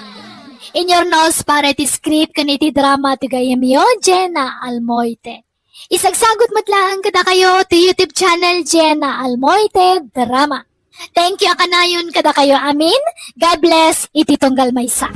In your nose para iti script ken iti drama ti gayyemyo, Jenna Almoite. Isagsagut met laeng kadakayo ti YouTube channel, Jenna Almoite Drama. Thank you a kanayon kadakayo amin. God bless iti tunggal maysa.